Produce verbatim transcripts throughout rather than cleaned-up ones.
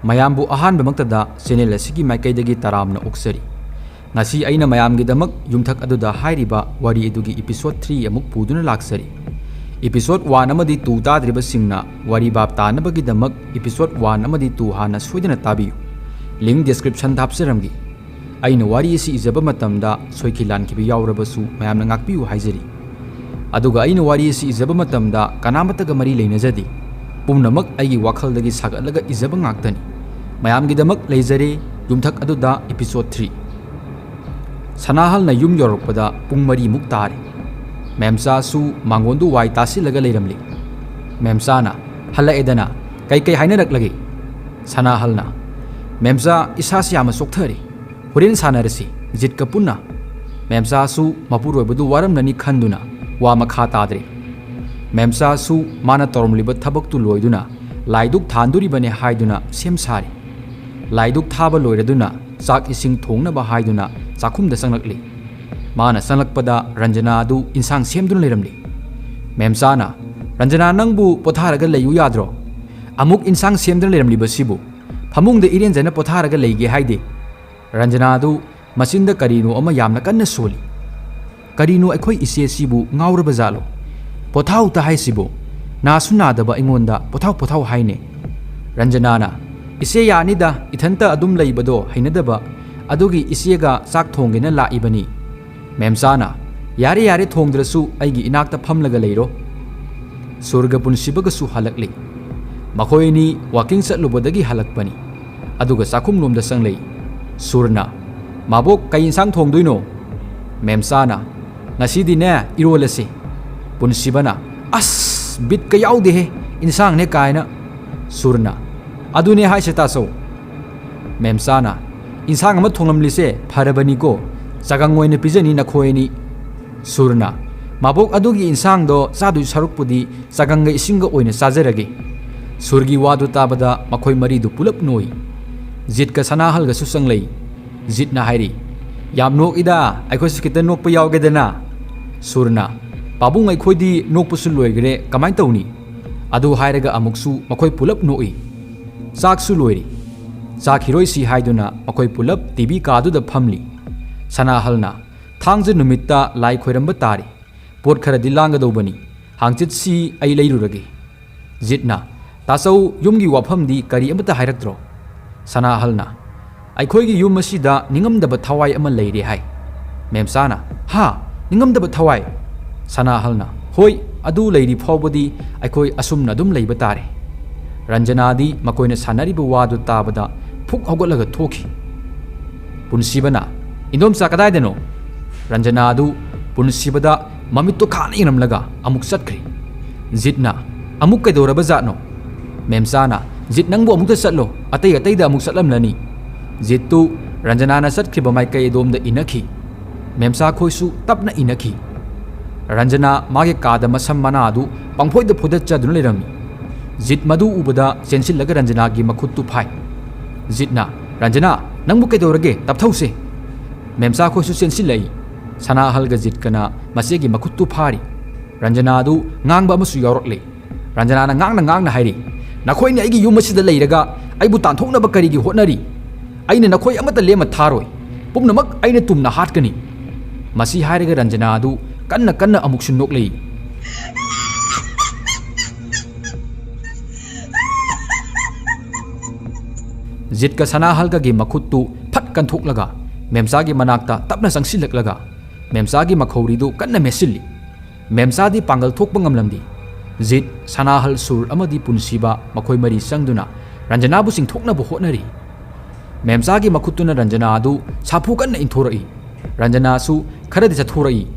ꯃꯌꯥꯝꯕꯨ ꯑꯍꯥꯟꯕꯃꯛꯇꯗ ꯆꯦꯅꯦꯜ ꯑꯁꯤꯒꯤ ꯃꯥꯏꯀꯩꯗꯒꯤ ꯇꯔꯥꯝꯅ ꯑꯣꯛꯆꯔꯤ꯫ ꯉꯁꯤ ꯑꯩꯅ ꯃꯌꯥꯝꯒꯤꯗꯃꯛ ꯌꯨꯝꯊꯛ ꯑꯗꯨꯗ ꯍꯥꯏꯔꯤꯕ ꯋꯥꯔꯤ ꯑꯗꯨꯒꯤ ꯏꯄꯤꯁꯣꯗ ꯊ꯭ꯔꯤ ꯑꯃꯨꯛ ꯄꯨꯗꯨꯅ ꯂꯥꯛꯆꯔꯤ꯫ ꯏꯄꯤꯁꯣꯗ ꯋꯥꯟ ꯑꯃꯗꯤ ꯇꯨ ꯇꯥꯗ꯭ꯔꯤꯕꯁꯤꯡꯅ ꯋꯥꯔꯤ ꯚꯥꯞ ꯇꯥꯅꯕꯒꯤꯗꯃꯛ ꯏꯄꯤꯁꯣꯗ ꯋꯥꯟ ꯑꯃꯗꯤ ꯇꯨ ꯍꯥꯟꯅ ꯁꯣꯏꯗꯅ ꯇꯥꯕꯤꯌꯨ꯫ ꯂꯤꯡ ꯗꯤꯁꯀ꯭ꯔꯤꯞꯁꯟꯗ ꯍꯥꯞꯆꯔꯝꯒꯦ꯫ ꯑꯩꯅ ꯋꯥꯔꯤ ꯑꯁꯤ ꯏꯖꯕ ꯃꯇꯝꯗ ꯁꯣꯏꯈꯤ ꯂꯥꯟꯈꯤꯕ ꯌꯥꯎꯔꯕꯁꯨ ꯃꯌꯥꯝꯅ ꯉꯥꯛꯄꯤꯌꯨ ꯍꯥꯏꯖꯔꯤ꯫ ꯑꯗꯨꯒ ꯑꯩꯅ ꯋꯥꯔꯤ ꯑꯁꯤ ꯏꯖꯕ ꯃꯇꯝꯗ ꯀꯅꯥꯃꯠꯇꯒ ꯃꯔꯤ ꯂꯩꯅꯖꯗꯦ꯫ ꯄꯨꯝꯅꯃꯛ ꯑꯩꯒꯤ ꯋꯥꯈꯜꯗꯒꯤ ꯁꯥꯒꯠꯂꯒ ꯏꯖꯕ ꯉꯥꯛꯇꯅꯤ꯫ ꯃꯌꯥꯝꯒꯤꯗꯃꯛ ꯂꯩꯖꯔꯦ꯫ ꯌꯨꯝꯊꯛ ꯑꯗꯨꯗ ꯏꯄꯤꯁꯣꯗ ꯊ꯭ꯔꯤ꯫ ꯁꯅꯥꯍꯜꯅ ꯌꯨꯝ ꯌꯧꯔꯛꯄꯗ ꯄꯨꯡ ꯃꯔꯤꯃꯨꯛ ꯇꯥꯔꯦ꯫ ꯃꯦꯝꯆꯥꯁꯨ ꯃꯥꯡꯒꯣꯟꯗꯨ ꯋꯥꯏ ꯇꯥꯁꯤꯜꯂꯒ ꯂꯩꯔꯝꯂꯤ꯫ ꯃꯦꯝꯆꯥꯅ, "ꯍꯜꯂꯛꯑꯦꯗꯅ, ꯀꯩꯀꯩ ꯍꯥꯏꯅꯔꯛꯂꯒꯦ?" ꯁꯅꯥꯍꯜꯅ, "ꯃꯦꯝꯆꯥ, ꯏꯁꯥꯁꯤ ꯌꯥꯝꯅ ꯆꯣꯛꯊꯔꯦ꯫ ꯍꯣꯔꯦꯟ ꯁꯥꯟꯅꯔꯁꯤ, ꯖꯤꯠꯀ ꯄꯨꯟꯅ꯫" ꯃꯦꯝꯆꯥꯁꯨ ꯃꯄꯨꯔꯣꯏꯕꯗꯨ ꯋꯥꯔꯝꯂꯅꯤ ꯈꯟꯗꯨꯅ ꯋꯥ ꯃꯈꯥ ꯇꯥꯗ꯭ꯔꯦ꯫ ꯃꯦꯝꯆꯥꯁꯨ ꯃꯥꯅ ꯇꯧꯔꯝꯂꯤꯕ ꯊꯕꯛꯇꯨ ꯂꯣꯏꯗꯨꯅ ꯂꯥꯏꯗꯨꯛ ꯊꯥꯟꯗꯣꯔꯤꯕꯅꯦ ꯍꯥꯏꯗꯨꯅ ꯁꯦꯝ ꯁꯥꯔꯤ꯫ ꯂꯥꯏꯗꯨꯛ ꯊꯥꯕ ꯂꯣꯏꯔꯗꯨꯅ ꯆꯥꯛ ꯏꯁꯤꯡ ꯊꯣꯡꯅꯕ ꯍꯥꯏꯗꯨꯅ ꯆꯥꯛꯈꯨꯝꯗ ꯆꯪꯂꯛꯂꯤ꯫ ꯃꯥꯅ ꯆꯪꯂꯛꯄꯗ ꯔꯟꯖꯅꯥ ꯑꯗꯨ ꯏꯟꯁꯥꯡ ꯁꯦꯝꯗꯨꯅ ꯂꯩꯔꯝꯂꯤ꯫ ꯃꯦꯝꯆꯥꯅ, "ꯔꯟꯖꯅꯥ, ꯅꯪꯕꯨ ꯄꯣꯊꯥꯔꯒ ꯂꯩꯌꯨ ꯌꯥꯗ꯭ꯔꯣ? ꯑꯃꯨꯛ ꯏꯟꯁꯥꯡ ꯁꯦꯝꯗꯨꯅ ꯂꯩꯔꯝꯂꯤꯕꯁꯤꯕꯨ? ꯐꯃꯨꯡꯗ ꯏꯔꯦꯟꯖꯅ ꯄꯣꯊꯥꯔꯒ ꯂꯩꯒꯦ ꯍꯥꯏꯗꯦ?" ꯔꯟꯖꯅꯥ ꯑꯗꯨ ꯃꯆꯤꯟꯗ ꯀꯔꯤꯅꯣ ꯑꯃ ꯌꯥꯝꯅ ꯀꯟꯅ ꯁꯣꯜꯂꯤ꯫ "ꯀꯔꯤꯅꯣ ꯑꯩꯈꯣꯏ ꯏꯆꯦꯁꯤꯕꯨ ꯉꯥꯎꯔꯕ ꯖꯥꯠꯂꯣ? ꯄꯣꯊꯥꯎꯇ ꯍꯥꯏꯁꯤꯕꯨ? ꯅꯥꯁꯨ ꯅꯥꯗꯕ ꯑꯩꯉꯣꯟꯗ ꯄꯣꯊꯥꯎ ꯄꯣꯊꯥꯎ ꯍꯥꯏꯅꯦ?" ꯔꯟꯖꯅꯥꯅ, "ꯏꯆꯦ, ꯌꯥꯅꯤꯗ, ꯏꯊꯟꯇ ꯑꯗꯨꯝ ꯂꯩꯕꯗꯣ ꯍꯩꯅꯗꯕ, ꯑꯗꯨꯒꯤ ꯏꯆꯦꯒ ꯆꯥꯛ ꯊꯣꯡꯒꯦꯅ ꯂꯥꯛꯏꯕꯅꯤ꯫" ꯃꯦꯝꯆꯥꯅ, "ꯌꯥꯔꯦ ꯌꯥꯔꯦ, ꯊꯣꯡꯗ꯭ꯔꯁꯨ ꯑꯩꯒꯤ ꯏꯅꯥꯛꯇ ꯐꯝꯂꯒ ꯂꯩꯔꯣ꯫" ꯁꯨꯔꯒ ꯄꯨꯟꯁꯤꯕꯒꯁꯨ ꯍꯜꯂꯛꯂꯤ꯫ ꯃꯈꯣꯏ ꯑꯅꯤ ꯋꯥꯀꯤꯡ ꯆꯠꯂꯨꯕꯗꯒꯤ ꯍꯜꯂꯛꯄꯅꯤ꯫ ꯑꯗꯨꯒ ꯆꯥꯛꯈꯨꯝꯂꯣꯝꯗ ꯆꯪꯂꯛꯏ꯫ ꯁꯨꯔꯅ, "ꯃꯥꯕꯣꯛ, ꯀꯩ ꯏꯟꯁꯥꯡ ꯊꯣꯡꯗꯣꯏꯅꯣ?" ꯃꯦꯝꯆꯥꯅ, "ꯉꯁꯤꯗꯤꯅꯦ, ꯏꯔꯣꯜꯂꯁꯤ꯫" ꯄꯨꯟꯁꯤꯕꯅ, "ꯑꯁ, ꯕꯤꯠꯀ ꯌꯥꯎꯗꯦꯍꯦ, ꯏꯟꯁꯥꯡꯅꯦ ꯀꯥꯏꯅ꯫" ꯁꯨꯔꯅ, "ꯑꯗꯨꯅꯦ ꯍꯥꯏꯁꯦ, ꯇꯥꯆꯧ꯫" ꯃꯦꯝꯆꯥꯅ, "ꯏꯟꯁꯥꯡ ꯑꯃ ꯊꯣꯡꯂꯝꯂꯤꯁꯦ ꯐꯔꯕꯅꯤꯀꯣ, ꯆꯒꯪ ꯑꯣꯏꯅ ꯄꯤꯖꯅꯤ ꯅꯈꯣꯏ ꯑꯅꯤ꯫" ꯁꯨꯔꯅ, "ꯃꯥꯕꯣꯛ, ꯑꯗꯨꯒꯤ ꯏꯟꯁꯥꯡꯗꯣ ꯆꯥꯗꯣꯏ ꯁꯔꯨꯛꯄꯨꯗꯤ ꯆꯒꯪꯒ ꯏꯁꯤꯡꯒ ꯑꯣꯏꯅ ꯆꯥꯖꯔꯒꯦ꯫" ꯁꯨꯔꯒꯤ ꯋꯥꯗꯨ ꯇꯥꯕꯗ ꯃꯈꯣꯏ ꯃꯔꯤꯗꯨ ꯄꯨꯂꯞ ꯅꯣꯏ꯫ ꯖꯤꯠꯀ ꯁꯅꯥꯍꯜꯒꯁꯨ ꯆꯪꯂꯛꯏ꯫ ꯖꯤꯠꯅ ꯍꯥꯏꯔꯤ, "ꯌꯥꯝ ꯅꯣꯛꯏꯗ, ꯑꯩꯈꯣꯏꯁꯨ ꯈꯤꯇ ꯅꯣꯛꯄ ꯌꯥꯎꯒꯦꯗꯅ꯫" ꯁꯨꯔꯅ, "ꯄꯥꯕꯨꯡ, ꯑꯩꯈꯣꯏꯗꯤ ꯅꯣꯛꯄꯁꯨ ꯂꯣꯏꯈ꯭ꯔꯦ, ꯀꯃꯥꯏꯅ ꯇꯧꯅꯤ?" ꯑꯗꯨ ꯍꯥꯏꯔꯒ ꯑꯃꯨꯛꯁꯨ ꯃꯈꯣꯏ ꯄꯨꯂꯞ ꯅꯣꯛꯏ꯫ "ꯆꯥꯛꯁꯨ ꯂꯣꯏꯔꯦ, ꯆꯥꯈꯤꯔꯣꯏꯁꯤ" ꯍꯥꯏꯗꯨꯅ ꯃꯈꯣꯏ ꯄꯨꯂꯞ ꯇꯤ ꯚꯤ ꯀꯥꯗꯨꯗ ꯐꯝꯂꯤ꯫ ꯁꯅꯥꯍꯜꯅ, "ꯊꯥꯡꯖ ꯅꯨꯃꯤꯠꯇ ꯂꯥꯏ ꯈꯣꯏꯔꯝꯕ ꯇꯥꯔꯦ, ꯄꯣꯠ ꯈꯔꯗꯤ ꯂꯥꯡꯒꯗꯧꯕꯅꯤ, ꯍꯥꯡꯆꯤꯠꯁꯤ ꯑꯩ ꯂꯩꯔꯨꯔꯒꯦ"꯫ ꯖꯤꯠꯅ, "ꯇꯥꯆꯧ, ꯌꯨꯝꯒꯤ ꯋꯥꯐꯝꯗꯤ ꯀꯔꯤ ꯑꯃꯠꯇ ꯍꯥꯏꯔꯛꯇ꯭ꯔꯣ?" ꯁꯅꯥꯍꯜꯅ, "ꯑꯩꯈꯣꯏꯒꯤ ꯌꯨꯝ ꯑꯁꯤꯗ ꯅꯤꯡꯉꯝꯗꯕ ꯊꯋꯥꯏ ꯑꯃ ꯂꯩꯔꯦ" ꯍꯥꯏ꯫ ꯃꯦꯝꯆꯥꯅ, "ꯍꯥ? ꯅꯤꯡꯉꯝꯗꯕ ꯊꯋꯥꯏ?" ꯁꯅꯥꯍꯜꯅ, "ꯍꯣꯏ, ꯑꯗꯨ ꯂꯩꯔꯤ ꯐꯥꯎꯕꯗꯤ ꯑꯩꯈꯣꯏ ꯑꯁꯨꯝꯅ ꯑꯗꯨꯝ ꯂꯩꯕ ꯇꯥꯔꯦ"꯫ ꯔꯟꯖꯅꯥꯗꯤ ꯃꯈꯣꯏꯅ ꯁꯥꯟꯅꯔꯤꯕ ꯋꯥꯗꯨ ꯇꯥꯕꯗ ꯐꯨꯛ ꯍꯧꯒꯠꯂꯒ ꯊꯣꯛꯈꯤ꯫ ꯄꯨꯟꯁꯤꯕꯅ, "ꯏꯟꯗꯣꯝꯆꯥ, ꯀꯗꯥꯏꯗꯅꯣ?" ꯔꯟꯖꯅꯥꯗꯨ ꯄꯨꯟꯁꯤꯕꯗ ꯃꯃꯤꯠꯇꯣ ꯈꯥꯅ ꯌꯦꯡꯂꯝꯂꯒ ꯑꯃꯨꯛ ꯆꯠꯈ꯭ꯔꯦ꯫ ꯖꯤꯠꯅ, "ꯑꯃꯨꯛ ꯀꯩꯗꯧꯔꯕ ꯖꯥꯠꯅꯣ?" ꯃꯦꯝꯆꯥꯅ, "ꯖꯤꯠ, ꯅꯪꯕꯨ ꯑꯃꯨꯛꯇ ꯆꯠꯂꯣ, ꯑꯇꯩ ꯑꯇꯩꯗ ꯑꯃꯨꯛ ꯆꯠꯂꯝꯂꯅꯤ"꯫ ꯖꯤꯠꯇꯨ ꯔꯟꯖꯅꯥꯅ ꯆꯠꯈ꯭ꯔꯤꯕ ꯃꯥꯏꯀꯩ ꯑꯗꯣꯝꯗ ꯏꯟꯅꯈꯤ꯫ ꯃꯦꯝꯆꯥ ꯈꯣꯏꯁꯨ ꯇꯞꯅ ꯏꯟꯅꯈꯤ꯫ ꯔꯟꯖꯅꯥ ꯃꯥꯒꯤ ꯀꯥꯗ ꯃꯁꯝ ꯃꯅꯥꯗꯨ ꯄꯪꯐꯣꯏꯗ ꯐꯣꯏꯗꯠꯆꯗꯨꯅ ꯂꯩꯔꯝꯃꯤ꯫ ꯖꯤꯠ ꯃꯗꯨ ꯎꯕꯗ ꯆꯦꯟꯁꯤꯜꯂꯒ ꯔꯟꯖꯅꯥꯒꯤ ꯃꯈꯨꯠꯇꯨ ꯐꯥꯏ꯫ ꯖꯤꯠꯅ, "ꯔꯟꯖꯅꯥ, ꯅꯪꯕꯨ ꯀꯩꯗꯧꯔꯒꯦ? ꯇꯞꯊꯧꯁꯦ"꯫ ꯃꯦꯝꯆꯥ ꯈꯣꯏꯁꯨ ꯆꯦꯟꯁꯤꯜꯂꯛꯏ꯫ ꯁꯅꯥꯍꯜꯒ ꯖꯤꯠꯀꯅ ꯃꯆꯦꯒꯤ ꯃꯈꯨꯠꯇꯨ ꯐꯥꯔꯤ꯫ ꯔꯟꯖꯅꯥꯗꯨ ꯉꯥꯡꯕ ꯑꯃꯁꯨ ꯌꯥꯎꯔꯛꯂꯦ꯫ ꯔꯟꯖꯅꯥꯅ ꯉꯥꯡꯅ ꯉꯥꯡꯅ ꯍꯥꯏꯔꯤ, "ꯅꯈꯣꯏꯅ ꯑꯩꯒꯤ ꯌꯨꯝ ꯑꯁꯤꯗ ꯂꯩꯔꯒ ꯑꯩꯕꯨ ꯇꯥꯟꯊꯣꯛꯅꯕ ꯀꯔꯤꯒꯤ ꯍꯣꯠꯅꯔꯤ? ꯑꯩꯅ ꯅꯈꯣꯏ ꯑꯃꯠꯇ ꯂꯦꯝꯅ ꯊꯥꯔꯣꯏ꯫ ꯄꯨꯝꯅꯃꯛ ꯑꯩꯅ ꯇꯨꯝꯅ ꯍꯥꯠꯀꯅꯤ"꯫ ꯃꯁꯤ ꯍꯥꯏꯔꯒ ꯔꯟꯖꯅꯥ ꯑꯗꯨ ꯀꯟꯅ ꯀꯟꯅ ꯑꯃꯨꯛꯁꯨ ꯅꯣꯛꯂꯛꯏ꯫ ꯖꯤꯠꯀ ꯁꯅꯥꯍꯜꯒꯒꯤ ꯃꯈꯨꯠꯇꯨ ꯐꯠ ꯀꯟꯊꯣꯛꯂꯒ ꯃꯦꯝꯆꯥꯒꯤ ꯃꯅꯥꯛꯇ ꯇꯞꯅ ꯆꯪꯁꯤꯜꯂꯛꯂꯒ ꯃꯦꯝꯆꯥꯒꯤ ꯃꯈꯧꯔꯤꯗꯨ ꯀꯟꯅ ꯃꯦꯠꯁꯤꯜꯂꯤ꯫ ꯃꯦꯝꯆꯥꯗꯤ ꯄꯥꯡꯒꯜ ꯊꯣꯛꯄ ꯉꯝꯂꯝꯗꯦ꯫ ꯖꯤꯠ, ꯁꯅꯥꯍꯜ, ꯁꯨꯔ ꯑꯃꯗꯤ ꯄꯨꯟꯁꯤꯕ ꯃꯈꯣꯏ ꯃꯔꯤ ꯆꯪꯗꯨꯅ ꯔꯟꯖꯅꯥꯕꯨ ꯆꯤꯡꯊꯣꯛꯅꯕ ꯍꯣꯠꯅꯔꯤ꯫ ꯃꯦꯝꯆꯥꯒꯤ ꯃꯈꯨꯠꯇꯨꯅ ꯔꯟꯖꯅꯥ ꯑꯗꯨ ꯁꯥꯐꯨ ꯀꯟꯅ ꯏꯟꯊꯣꯔꯛꯏ꯫ ꯔꯟꯖꯅꯥꯁꯨ ꯈꯔꯗꯤ ꯆꯠꯊꯣꯔꯛꯏ꯫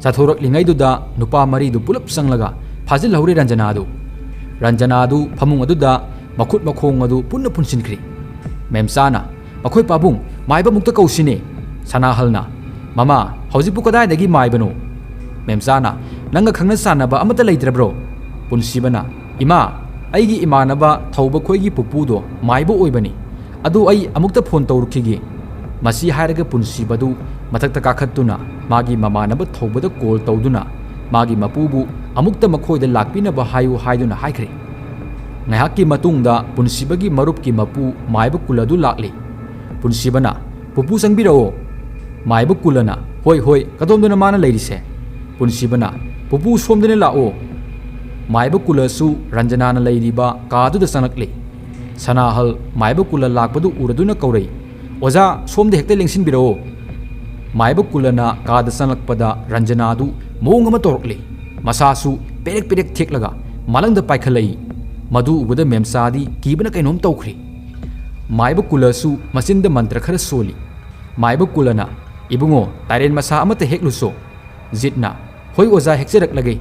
ꯆꯠꯊꯣꯔꯛꯂꯤꯉꯩꯗꯨꯗ ꯅꯨꯄꯥ ꯃꯔꯤꯗꯨ ꯄꯨꯂꯞ ꯆꯪꯂꯒ ꯐꯥꯖꯤꯜꯍꯧꯔꯦ ꯔꯟꯖꯅꯥꯗꯨ꯫ ꯔꯟꯖꯅꯥꯗꯨ ꯐꯃꯨꯡ ꯑꯗꯨꯗ ꯃꯈꯨꯠ ꯃꯈꯣꯡ ꯑꯗꯨ ꯄꯨꯟꯅ ꯄꯨꯟꯁꯤꯟꯈ꯭ꯔꯦ꯫ ꯃꯦꯝꯆꯥꯅ, "ꯃꯈꯣꯏ ꯄꯥꯕꯨꯡ, ꯃꯥꯏꯕ ꯑꯃꯨꯛꯇ ꯀꯧꯁꯤꯅꯦ"꯫ ꯁꯅꯥꯍꯜꯅ, "ꯃꯃꯥ, ꯍꯧꯖꯤꯛꯄꯨ ꯀꯗꯥꯏꯗꯒꯤ ꯃꯥꯏꯕꯅꯣ?" ꯃꯦꯝꯆꯥꯅ, "ꯅꯪꯒ ꯈꯪꯅ ꯆꯥꯟꯅꯕ ꯑꯃꯠꯇ ꯂꯩꯇ꯭ꯔꯕ꯭ꯔꯣ?" ꯄꯨꯟꯁꯤꯕꯅ, "ꯏꯃꯥ, ꯑꯩꯒꯤ ꯏꯃꯥꯟꯅꯕ ꯊꯧꯕ ꯈꯣꯏꯒꯤ ꯄꯨꯄꯨꯗꯣ ꯃꯥꯏꯕ ꯑꯣꯏꯕꯅꯤ꯫ ꯑꯗꯨ ꯑꯩ ꯑꯃꯨꯛꯇ ꯐꯣꯟ ꯇꯧꯔꯨꯈꯤꯒꯦ"꯫ ꯃꯁꯤ ꯍꯥꯏꯔꯒ ꯄꯨꯟꯁꯤꯕꯗꯨ ꯃꯊꯛꯇ ꯀꯥꯈꯠꯇꯨꯅ ꯃꯥꯒꯤ ꯃꯃꯥꯟꯅꯕ ꯊꯧꯕꯗ ꯀꯣꯜ ꯇꯧꯗꯨꯅ ꯃꯥꯒꯤ ꯃꯄꯨꯕꯨ ꯑꯃꯨꯛꯇ ꯃꯈꯣꯏꯗ ꯂꯥꯛꯄꯤꯅꯕ ꯍꯥꯏꯌꯨ ꯍꯥꯏꯗꯨꯅ ꯍꯥꯏꯈ꯭ꯔꯦ꯫ ꯉꯥꯏꯍꯥꯛꯀꯤ ꯃꯇꯨꯡꯗ ꯄꯨꯟꯁꯤꯕꯒꯤ ꯃꯔꯨꯞꯀꯤ ꯃꯄꯨ ꯃꯥꯏꯕ ꯀꯨꯂꯗꯨ ꯂꯥꯛꯂꯤ꯫ ꯄꯨꯟꯁꯤꯕꯅ, "ꯄꯨꯄꯨ ꯆꯪꯕꯤꯔꯛꯑꯣ"꯫ ꯃꯥꯏꯕ ꯀꯨꯂꯅ, "ꯍꯣꯏ, ꯍꯣꯏ, ꯀꯗꯣꯝꯗꯅꯣ ꯃꯥꯅ ꯂꯩꯔꯤꯁꯦ?" ꯄꯨꯟꯁꯤꯕꯅ, "ꯄꯨꯄꯨ ꯁꯣꯝꯗꯅ ꯂꯥꯛꯑꯣ"꯫ ꯃꯥꯏꯕ ꯀꯨꯂꯁꯨ ꯔꯟꯖꯅꯥꯅ ꯂꯩꯔꯤꯕ ꯀꯥꯗꯨꯗ ꯆꯪꯂꯛꯂꯤ꯫ ꯁꯅꯥꯍꯜ ꯃꯥꯏꯕ ꯀꯨꯂ ꯂꯥꯛꯄꯗꯨ ꯎꯔꯗꯨꯅ ꯀꯧꯔꯛꯏ, "ꯑꯣꯖꯥ, ꯁꯣꯝꯗ ꯍꯦꯛꯇ ꯂꯦꯡꯁꯤꯟꯕꯤꯔꯛꯑꯣ"꯫ ꯃꯥꯏꯕ ꯀꯨꯂꯅ ꯀꯥꯗ ꯆꯪꯂꯛꯄꯗ ꯔꯟꯖꯅꯥꯗꯨ ꯃꯑꯣꯡ ꯑꯃ ꯇꯧꯔꯛꯂꯤ꯫ ꯃꯁꯥꯁꯨ ꯄꯦꯔꯦꯛ ꯄꯦꯔꯦꯛ ꯊꯦꯛꯂꯒ ꯃꯂꯪꯗ ꯄꯥꯏꯈꯠꯂꯛꯏ꯫ ꯃꯗꯨ ꯎꯕꯗ ꯃꯦꯝꯆꯥꯗꯤ ꯀꯤꯕꯅ ꯀꯩꯅꯣꯝ ꯇꯧꯈ꯭ꯔꯦ꯫ ꯃꯥꯏꯕ ꯀꯨꯂꯁꯨ ꯃꯆꯤꯟꯗ ꯃꯟꯇ꯭ꯔ ꯈꯔ ꯁꯣꯜꯂꯤ꯫ ꯃꯥꯏꯕ ꯀꯨꯂꯅ, "ꯏꯕꯨꯡꯉꯣ, ꯇꯥꯏꯔꯦꯟ ꯃꯁꯥ ꯑꯃꯠꯇ ꯍꯦꯛꯂꯨꯆꯣ"꯫ ꯖꯤꯠꯅ, "ꯍꯣꯏ ꯑꯣꯖꯥ, ꯍꯦꯛꯆꯔꯛꯂꯒꯦ"꯫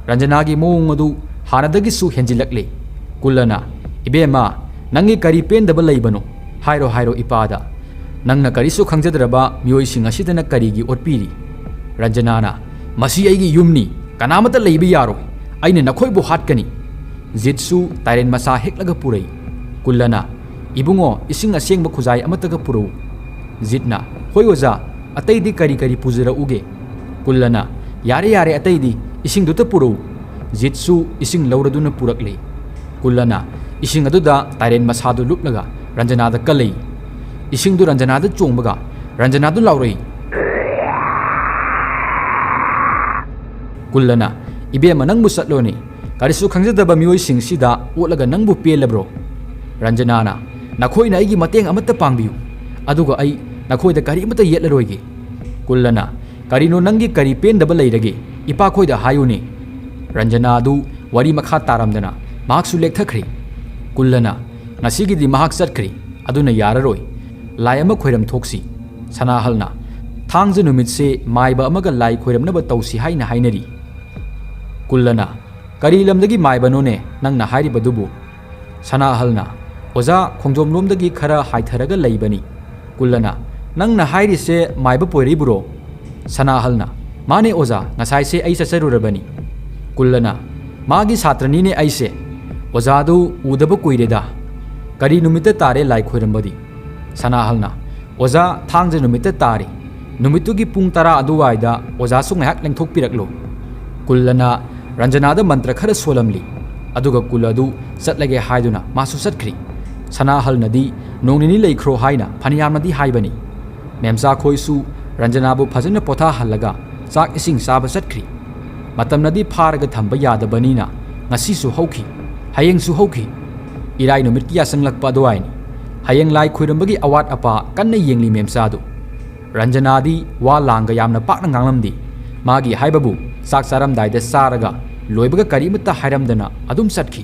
ꯔꯟꯖꯅꯥꯒꯤ ꯃꯑꯣꯡ ꯑꯗꯨ ꯍꯥꯟꯅꯗꯒꯤꯁꯨ ꯍꯦꯟꯖꯤꯜꯂꯛꯂꯦ꯫ ꯀꯨꯜꯂꯅ, "ꯏꯕꯦꯝꯃ, ꯅꯪꯒꯤ ꯀꯔꯤ ꯄꯦꯟꯗꯕ ꯂꯩꯕꯅꯣ? ꯍꯥꯏꯔꯣ, ꯍꯥꯏꯔꯣ ꯏꯄꯥꯗ꯫ ꯅꯪꯅ ꯀꯔꯤꯁꯨ ꯈꯪꯖꯗ꯭ꯔꯕ ꯃꯤꯑꯣꯏꯁꯤꯡ ꯑꯁꯤꯗꯅ ꯀꯔꯤꯒꯤ ꯑꯣꯠꯄꯤꯔꯤ?" ꯔꯟꯖꯅꯥꯅ, "ꯃꯁꯤ ꯑꯩꯒꯤ ꯌꯨꯝꯅꯤ, ꯀꯅꯥꯃꯠꯇ ꯂꯩꯕ ꯌꯥꯔꯣꯏ꯫ ꯑꯩꯅ ꯅꯈꯣꯏꯕꯨ ꯍꯥꯠꯀꯅꯤ"꯫ ꯖꯤꯠꯁꯨ ꯇꯥꯏꯔꯦꯟ ꯃꯁꯥ ꯍꯦꯛꯂꯒ ꯄꯨꯔꯛꯏ꯫ ꯀꯨꯜꯂꯅ, "ꯏꯕꯨꯡꯉꯣ, ꯏꯁꯤꯡ ꯑꯁꯦꯡꯕ ꯈꯨꯖꯥꯏ ꯑꯃꯠꯇꯒ ꯄꯨꯔꯛꯎ"꯫ ꯖꯤꯠꯅ, "ꯍꯣꯏ ꯑꯣꯖꯥ, ꯑꯇꯩꯗꯤ ꯀꯔꯤ ꯀꯔꯤ ꯄꯨꯖꯔꯛꯎꯒꯦ?" ꯀꯨꯜꯂꯅ, "ꯌꯥꯔꯦ, ꯌꯥꯔꯦ, ꯑꯇꯩꯗꯤ, ꯏꯁꯤꯡꯗꯨꯇ ꯄꯨꯔꯛꯎ"꯫ ꯖꯤꯠꯁꯨ ꯏꯁꯤꯡ ꯂꯧꯔꯗꯨꯅ ꯄꯨꯔꯛꯂꯦ꯫ ꯀꯨꯜꯂꯅ ꯏꯁꯤꯡ ꯑꯗꯨꯗ ꯇꯥꯏꯔꯦꯟ ꯃꯁꯥꯗꯨ ꯂꯨꯞꯂꯒ ꯔꯟꯖꯅꯥꯗ ꯀꯜꯂꯛꯏ꯫ ꯏꯁꯤꯡꯗꯨ ꯔꯟꯖꯅꯥꯗ ꯆꯣꯡꯕꯒ ꯔꯟꯖꯅꯥꯗꯨ ꯂꯥꯎꯔꯛꯏ꯫ ꯀꯨꯜꯂꯅ, "ꯏꯕꯦꯝꯃ, ꯅꯪꯕꯨ ꯆꯠꯂꯣꯅꯦ꯫ ꯀꯔꯤꯁꯨ ꯈꯪꯖꯗꯕ ꯃꯤꯑꯣꯏꯁꯤꯡꯁꯤꯗ ꯑꯣꯠꯂꯒ ꯅꯪꯕꯨ ꯄꯦꯜꯂꯕ꯭ꯔꯣ?" ꯔꯟꯖꯅꯥꯅ, "ꯅꯈꯣꯏꯅ ꯑꯩꯒꯤ ꯃꯇꯦꯡ ꯑꯃꯠꯇ ꯄꯥꯡꯕꯤꯌꯨ, ꯑꯗꯨꯒ ꯑꯩ ꯅꯈꯣꯏꯗ ꯀꯔꯤꯃꯠꯇ ꯌꯦꯠꯂꯔꯣꯏꯒꯦ"꯫ ꯀꯨꯜꯂꯅ, "ꯀꯔꯤꯅꯣ ꯅꯪꯒꯤ ꯀꯔꯤ ꯄꯦꯟꯗꯕ ꯂꯩꯔꯒꯦ? ꯏꯄꯥꯈꯣꯏꯗ ꯍꯥꯏꯌꯨꯅꯦ"꯫ ꯔꯟꯖꯅꯥ ꯑꯗꯨ ꯋꯥꯔꯤ ꯃꯈꯥ ꯇꯥꯔꯝꯗꯅ ꯃꯍꯥꯛꯁꯨ ꯂꯦꯛꯊꯈ꯭ꯔꯦ꯫ ꯀꯨꯜꯂꯅ, "ꯉꯁꯤꯒꯤꯗꯤ ꯃꯍꯥꯛ ꯆꯠꯈ꯭ꯔꯦ, ꯑꯗꯨꯅ ꯌꯥꯔꯔꯣꯏ꯫ ꯂꯥꯏ ꯑꯃ ꯈꯣꯏꯔꯝ ꯊꯣꯛꯁꯤ"꯫ ꯁꯅꯥꯍꯜꯅ, "ꯊꯥꯡꯖ ꯅꯨꯃꯤꯠꯁꯦ ꯃꯥꯏꯕ ꯑꯃꯒ ꯂꯥꯏ ꯈꯣꯏꯔꯝꯅꯕ ꯇꯧꯁꯤ ꯍꯥꯏꯅ ꯍꯥꯏꯅꯔꯤ"꯫ ꯀꯨꯜꯂꯅ, "ꯀꯔꯤ ꯂꯝꯗꯒꯤ ꯃꯥꯏꯕꯅꯣꯅꯦ ꯅꯪꯅ ꯍꯥꯏꯔꯤꯕꯗꯨꯕꯨ?" ꯁꯅꯥꯍꯜꯅ, "ꯑꯣꯖꯥ, ꯈꯣꯡꯖꯣꯝꯂꯣꯝꯗꯒꯤ ꯈꯔ ꯍꯥꯏꯊꯔꯒ ꯂꯩꯕꯅꯤ"꯫ ꯀꯨꯜꯂꯅ, "ꯅꯪꯅ ꯍꯥꯏꯔꯤꯁꯦ ꯃꯥꯏꯕ ꯄꯣꯏꯔꯩꯕꯨꯔꯣ?" ꯁꯅꯥꯍꯜꯅ, "ꯃꯥꯅꯦ ꯑꯣꯖꯥ, ꯉꯁꯥꯏꯁꯦ ꯑꯩ ꯆꯠꯆꯔꯨꯔꯕꯅꯤ"꯫ ꯀꯨꯜꯂꯅ, "ꯃꯥꯒꯤ ꯁꯥꯇ꯭ꯔꯅꯤꯅꯦ ꯑꯩꯁꯦ꯫ ꯑꯣꯖꯥꯗꯨ ꯎꯗꯕ ꯀꯨꯏꯔꯦꯗ꯫ ꯀꯔꯤ ꯅꯨꯃꯤꯠꯇ ꯇꯥꯔꯦ ꯂꯥꯏ ꯈꯣꯏꯔꯝꯕꯗꯤ?" ꯁꯅꯥꯍꯜꯅ, "ꯑꯣꯖꯥ, ꯊꯥꯡꯖ ꯅꯨꯃꯤꯠꯇ ꯇꯥꯔꯦ꯫ ꯅꯨꯃꯤꯠꯇꯨꯒꯤ ꯄꯨꯡ ꯇꯔꯥ ꯑꯗꯨꯋꯥꯏꯗ ꯑꯣꯖꯥꯁꯨ ꯉꯥꯏꯍꯥꯛ ꯂꯦꯡꯊꯣꯛꯄꯤꯔꯛꯂꯣ"꯫ ꯀꯨꯜꯂꯅ ꯔꯟꯖꯅꯥꯗ ꯃꯟꯇ꯭ꯔ ꯈꯔ ꯁꯣꯜꯂꯝꯂꯤ꯫ ꯑꯗꯨꯒ ꯀꯨꯜ ꯑꯗꯨ ꯆꯠꯂꯒꯦ ꯍꯥꯏꯗꯨꯅ ꯃꯥꯁꯨ ꯆꯠꯈ꯭ꯔꯤ꯫ ꯁꯅꯥꯍꯜꯅꯗꯤ ꯅꯣꯡ ꯅꯤꯅꯤ ꯂꯩꯈ꯭ꯔꯣ ꯍꯥꯏꯅ ꯐꯅꯌꯥꯝꯅꯗꯤ ꯍꯥꯏꯕꯅꯤ꯫ ꯃꯦꯝꯆꯥ ꯈꯣꯏꯁꯨ ꯔꯟꯖꯅꯥꯕꯨ ꯐꯖꯅ ꯄꯣꯊꯥꯍꯜꯂꯒ ꯆꯥꯛ ꯏꯁꯤꯡ ꯆꯥꯕ ꯆꯠꯈ꯭ꯔꯤ꯫ ꯃꯇꯝꯅꯗꯤ ꯐꯥꯔꯒ ꯊꯝꯕ ꯌꯥꯗꯕꯅꯤꯅ ꯉꯁꯤꯁꯨ ꯍꯧꯈꯤ, ꯍꯌꯦꯡꯁꯨ ꯍꯧꯈꯤ꯫ ꯏꯔꯥꯏ ꯅꯨꯃꯤꯠꯀꯤ ꯌꯥꯆꯪꯂꯛꯄ ꯑꯗꯨꯋꯥꯏꯅꯤ꯫ ꯍꯌꯦꯡ ꯂꯥꯏ ꯈꯣꯏꯔꯝꯕꯒꯤ ꯑꯋꯥꯠ ꯑꯄꯥ ꯀꯟꯅ ꯌꯦꯡꯂꯤ ꯃꯦꯝꯆꯥꯗꯨ꯫ ꯔꯟꯖꯅꯥꯗꯤ ꯋꯥ ꯂꯥꯡꯒ ꯌꯥꯝꯅ ꯄꯥꯛꯅ ꯉꯥꯡꯂꯝꯗꯦ꯫ ꯃꯥꯒꯤ ꯍꯥꯏꯕꯕꯨ ꯆꯥꯛ ꯆꯥꯔꯝꯗꯥꯏꯗ ꯆꯥꯔꯒ ꯂꯣꯏꯕꯒ ꯀꯔꯤꯃꯠꯇ ꯍꯥꯏꯔꯝꯗꯅ ꯑꯗꯨꯝ ꯆꯠꯈꯤ꯫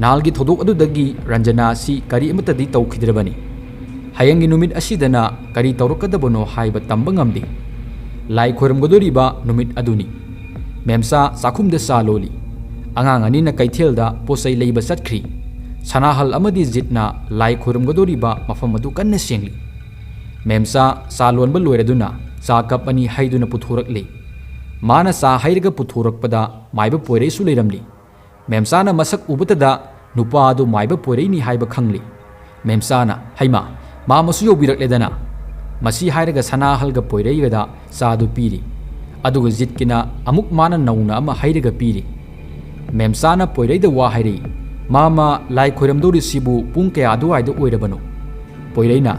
ꯅꯍꯥꯜꯒꯤ ꯊꯧꯗꯣꯛ ꯑꯗꯨꯗꯒꯤ ꯔꯟꯖꯅꯥ ꯑꯁꯤ ꯀꯔꯤ ꯑꯃꯠꯇꯗꯤ ꯇꯧꯈꯤꯗ꯭ꯔꯕꯅꯤ꯫ ꯍꯌꯦꯡꯒꯤ ꯅꯨꯃꯤꯠ ꯑꯁꯤꯗꯅ ꯀꯔꯤ ꯇꯧꯔꯛꯀꯗꯕꯅꯣ ꯍꯥꯏꯕ ꯇꯝꯕ ꯉꯝꯗꯦ꯫ ꯂꯥꯏ ꯈꯣꯏꯔꯝꯒꯗꯧꯔꯤꯕ ꯅꯨꯃꯤꯠ ꯑꯗꯨꯅꯤ꯫ ꯃꯦꯝꯆꯥ ꯆꯥꯛꯈꯨꯝꯗ ꯆꯥ ꯂꯣꯜꯂꯤ꯫ ꯑꯉꯥꯡ ꯑꯅꯤꯅ ꯀꯩꯊꯦꯜꯗ ꯄꯣꯠ ꯆꯩ ꯂꯩꯕ ꯆꯠꯈ꯭ꯔꯤ꯫ ꯁꯅꯥꯍꯜ ꯑꯃꯗꯤ ꯖꯤꯠꯅ ꯂꯥꯏ ꯈꯣꯏꯔꯝꯒꯗꯧꯔꯤꯕ ꯃꯐꯝ ꯑꯗꯨ ꯀꯟꯅ ꯁꯦꯡꯂꯤ꯫ ꯃꯦꯝꯆꯥ ꯆꯥ ꯂꯣꯟꯕ ꯂꯣꯏꯔꯗꯨꯅ ꯆꯥ ꯀꯞ ꯑꯅꯤ ꯍꯩꯗꯨꯅ ꯄꯨꯊꯣꯔꯛꯂꯤ꯫ ꯃꯥꯅ ꯆꯥ ꯍꯩꯔꯒ ꯄꯨꯊꯣꯔꯛꯄꯗ ꯃꯥꯏꯕ ꯄꯣꯏꯔꯩꯁꯨ ꯂꯩꯔꯝꯂꯤ꯫ ꯃꯦꯝꯆꯥꯅ ꯃꯁꯛ ꯎꯕꯇꯗ ꯅꯨꯄꯥ ꯑꯗꯨ ꯃꯥꯏꯕ ꯄꯣꯏꯔꯩꯅꯤ ꯍꯥꯏꯕ ꯈꯪꯂꯤ꯫ ꯃꯦꯝꯆꯥꯅ, "ꯍꯩꯃꯥ, ꯃꯥ ꯑꯃꯁꯨ ꯌꯧꯕꯤꯔꯛꯂꯦꯗꯅ?" ꯃꯁꯤ ꯍꯥꯏꯔꯒ ꯁꯅꯥꯍꯜꯒ ꯄꯣꯏꯔꯩꯒꯗ ꯆꯥꯗꯨ ꯄꯤꯔꯤ꯫ ꯑꯗꯨꯒ ꯖꯤꯠꯀꯤꯅ ꯑꯃꯨꯛ ꯃꯥꯅ ꯅꯧꯅ ꯑꯃ ꯍꯩꯔꯒ ꯄꯤꯔꯤ꯫ ꯃꯦꯝꯆꯥꯅ ꯄꯣꯏꯔꯩꯗ ꯋꯥ ꯍꯥꯏꯔꯛꯏ, "ꯃꯥꯃ, ꯂꯥꯏ ꯈꯣꯏꯔꯝꯗꯧꯔꯤꯁꯤꯕꯨ ꯄꯨꯡ ꯀꯌꯥ ꯑꯗꯨꯋꯥꯏꯗ ꯑꯣꯏꯔꯕꯅꯣ?" ꯄꯣꯏꯔꯩꯅ,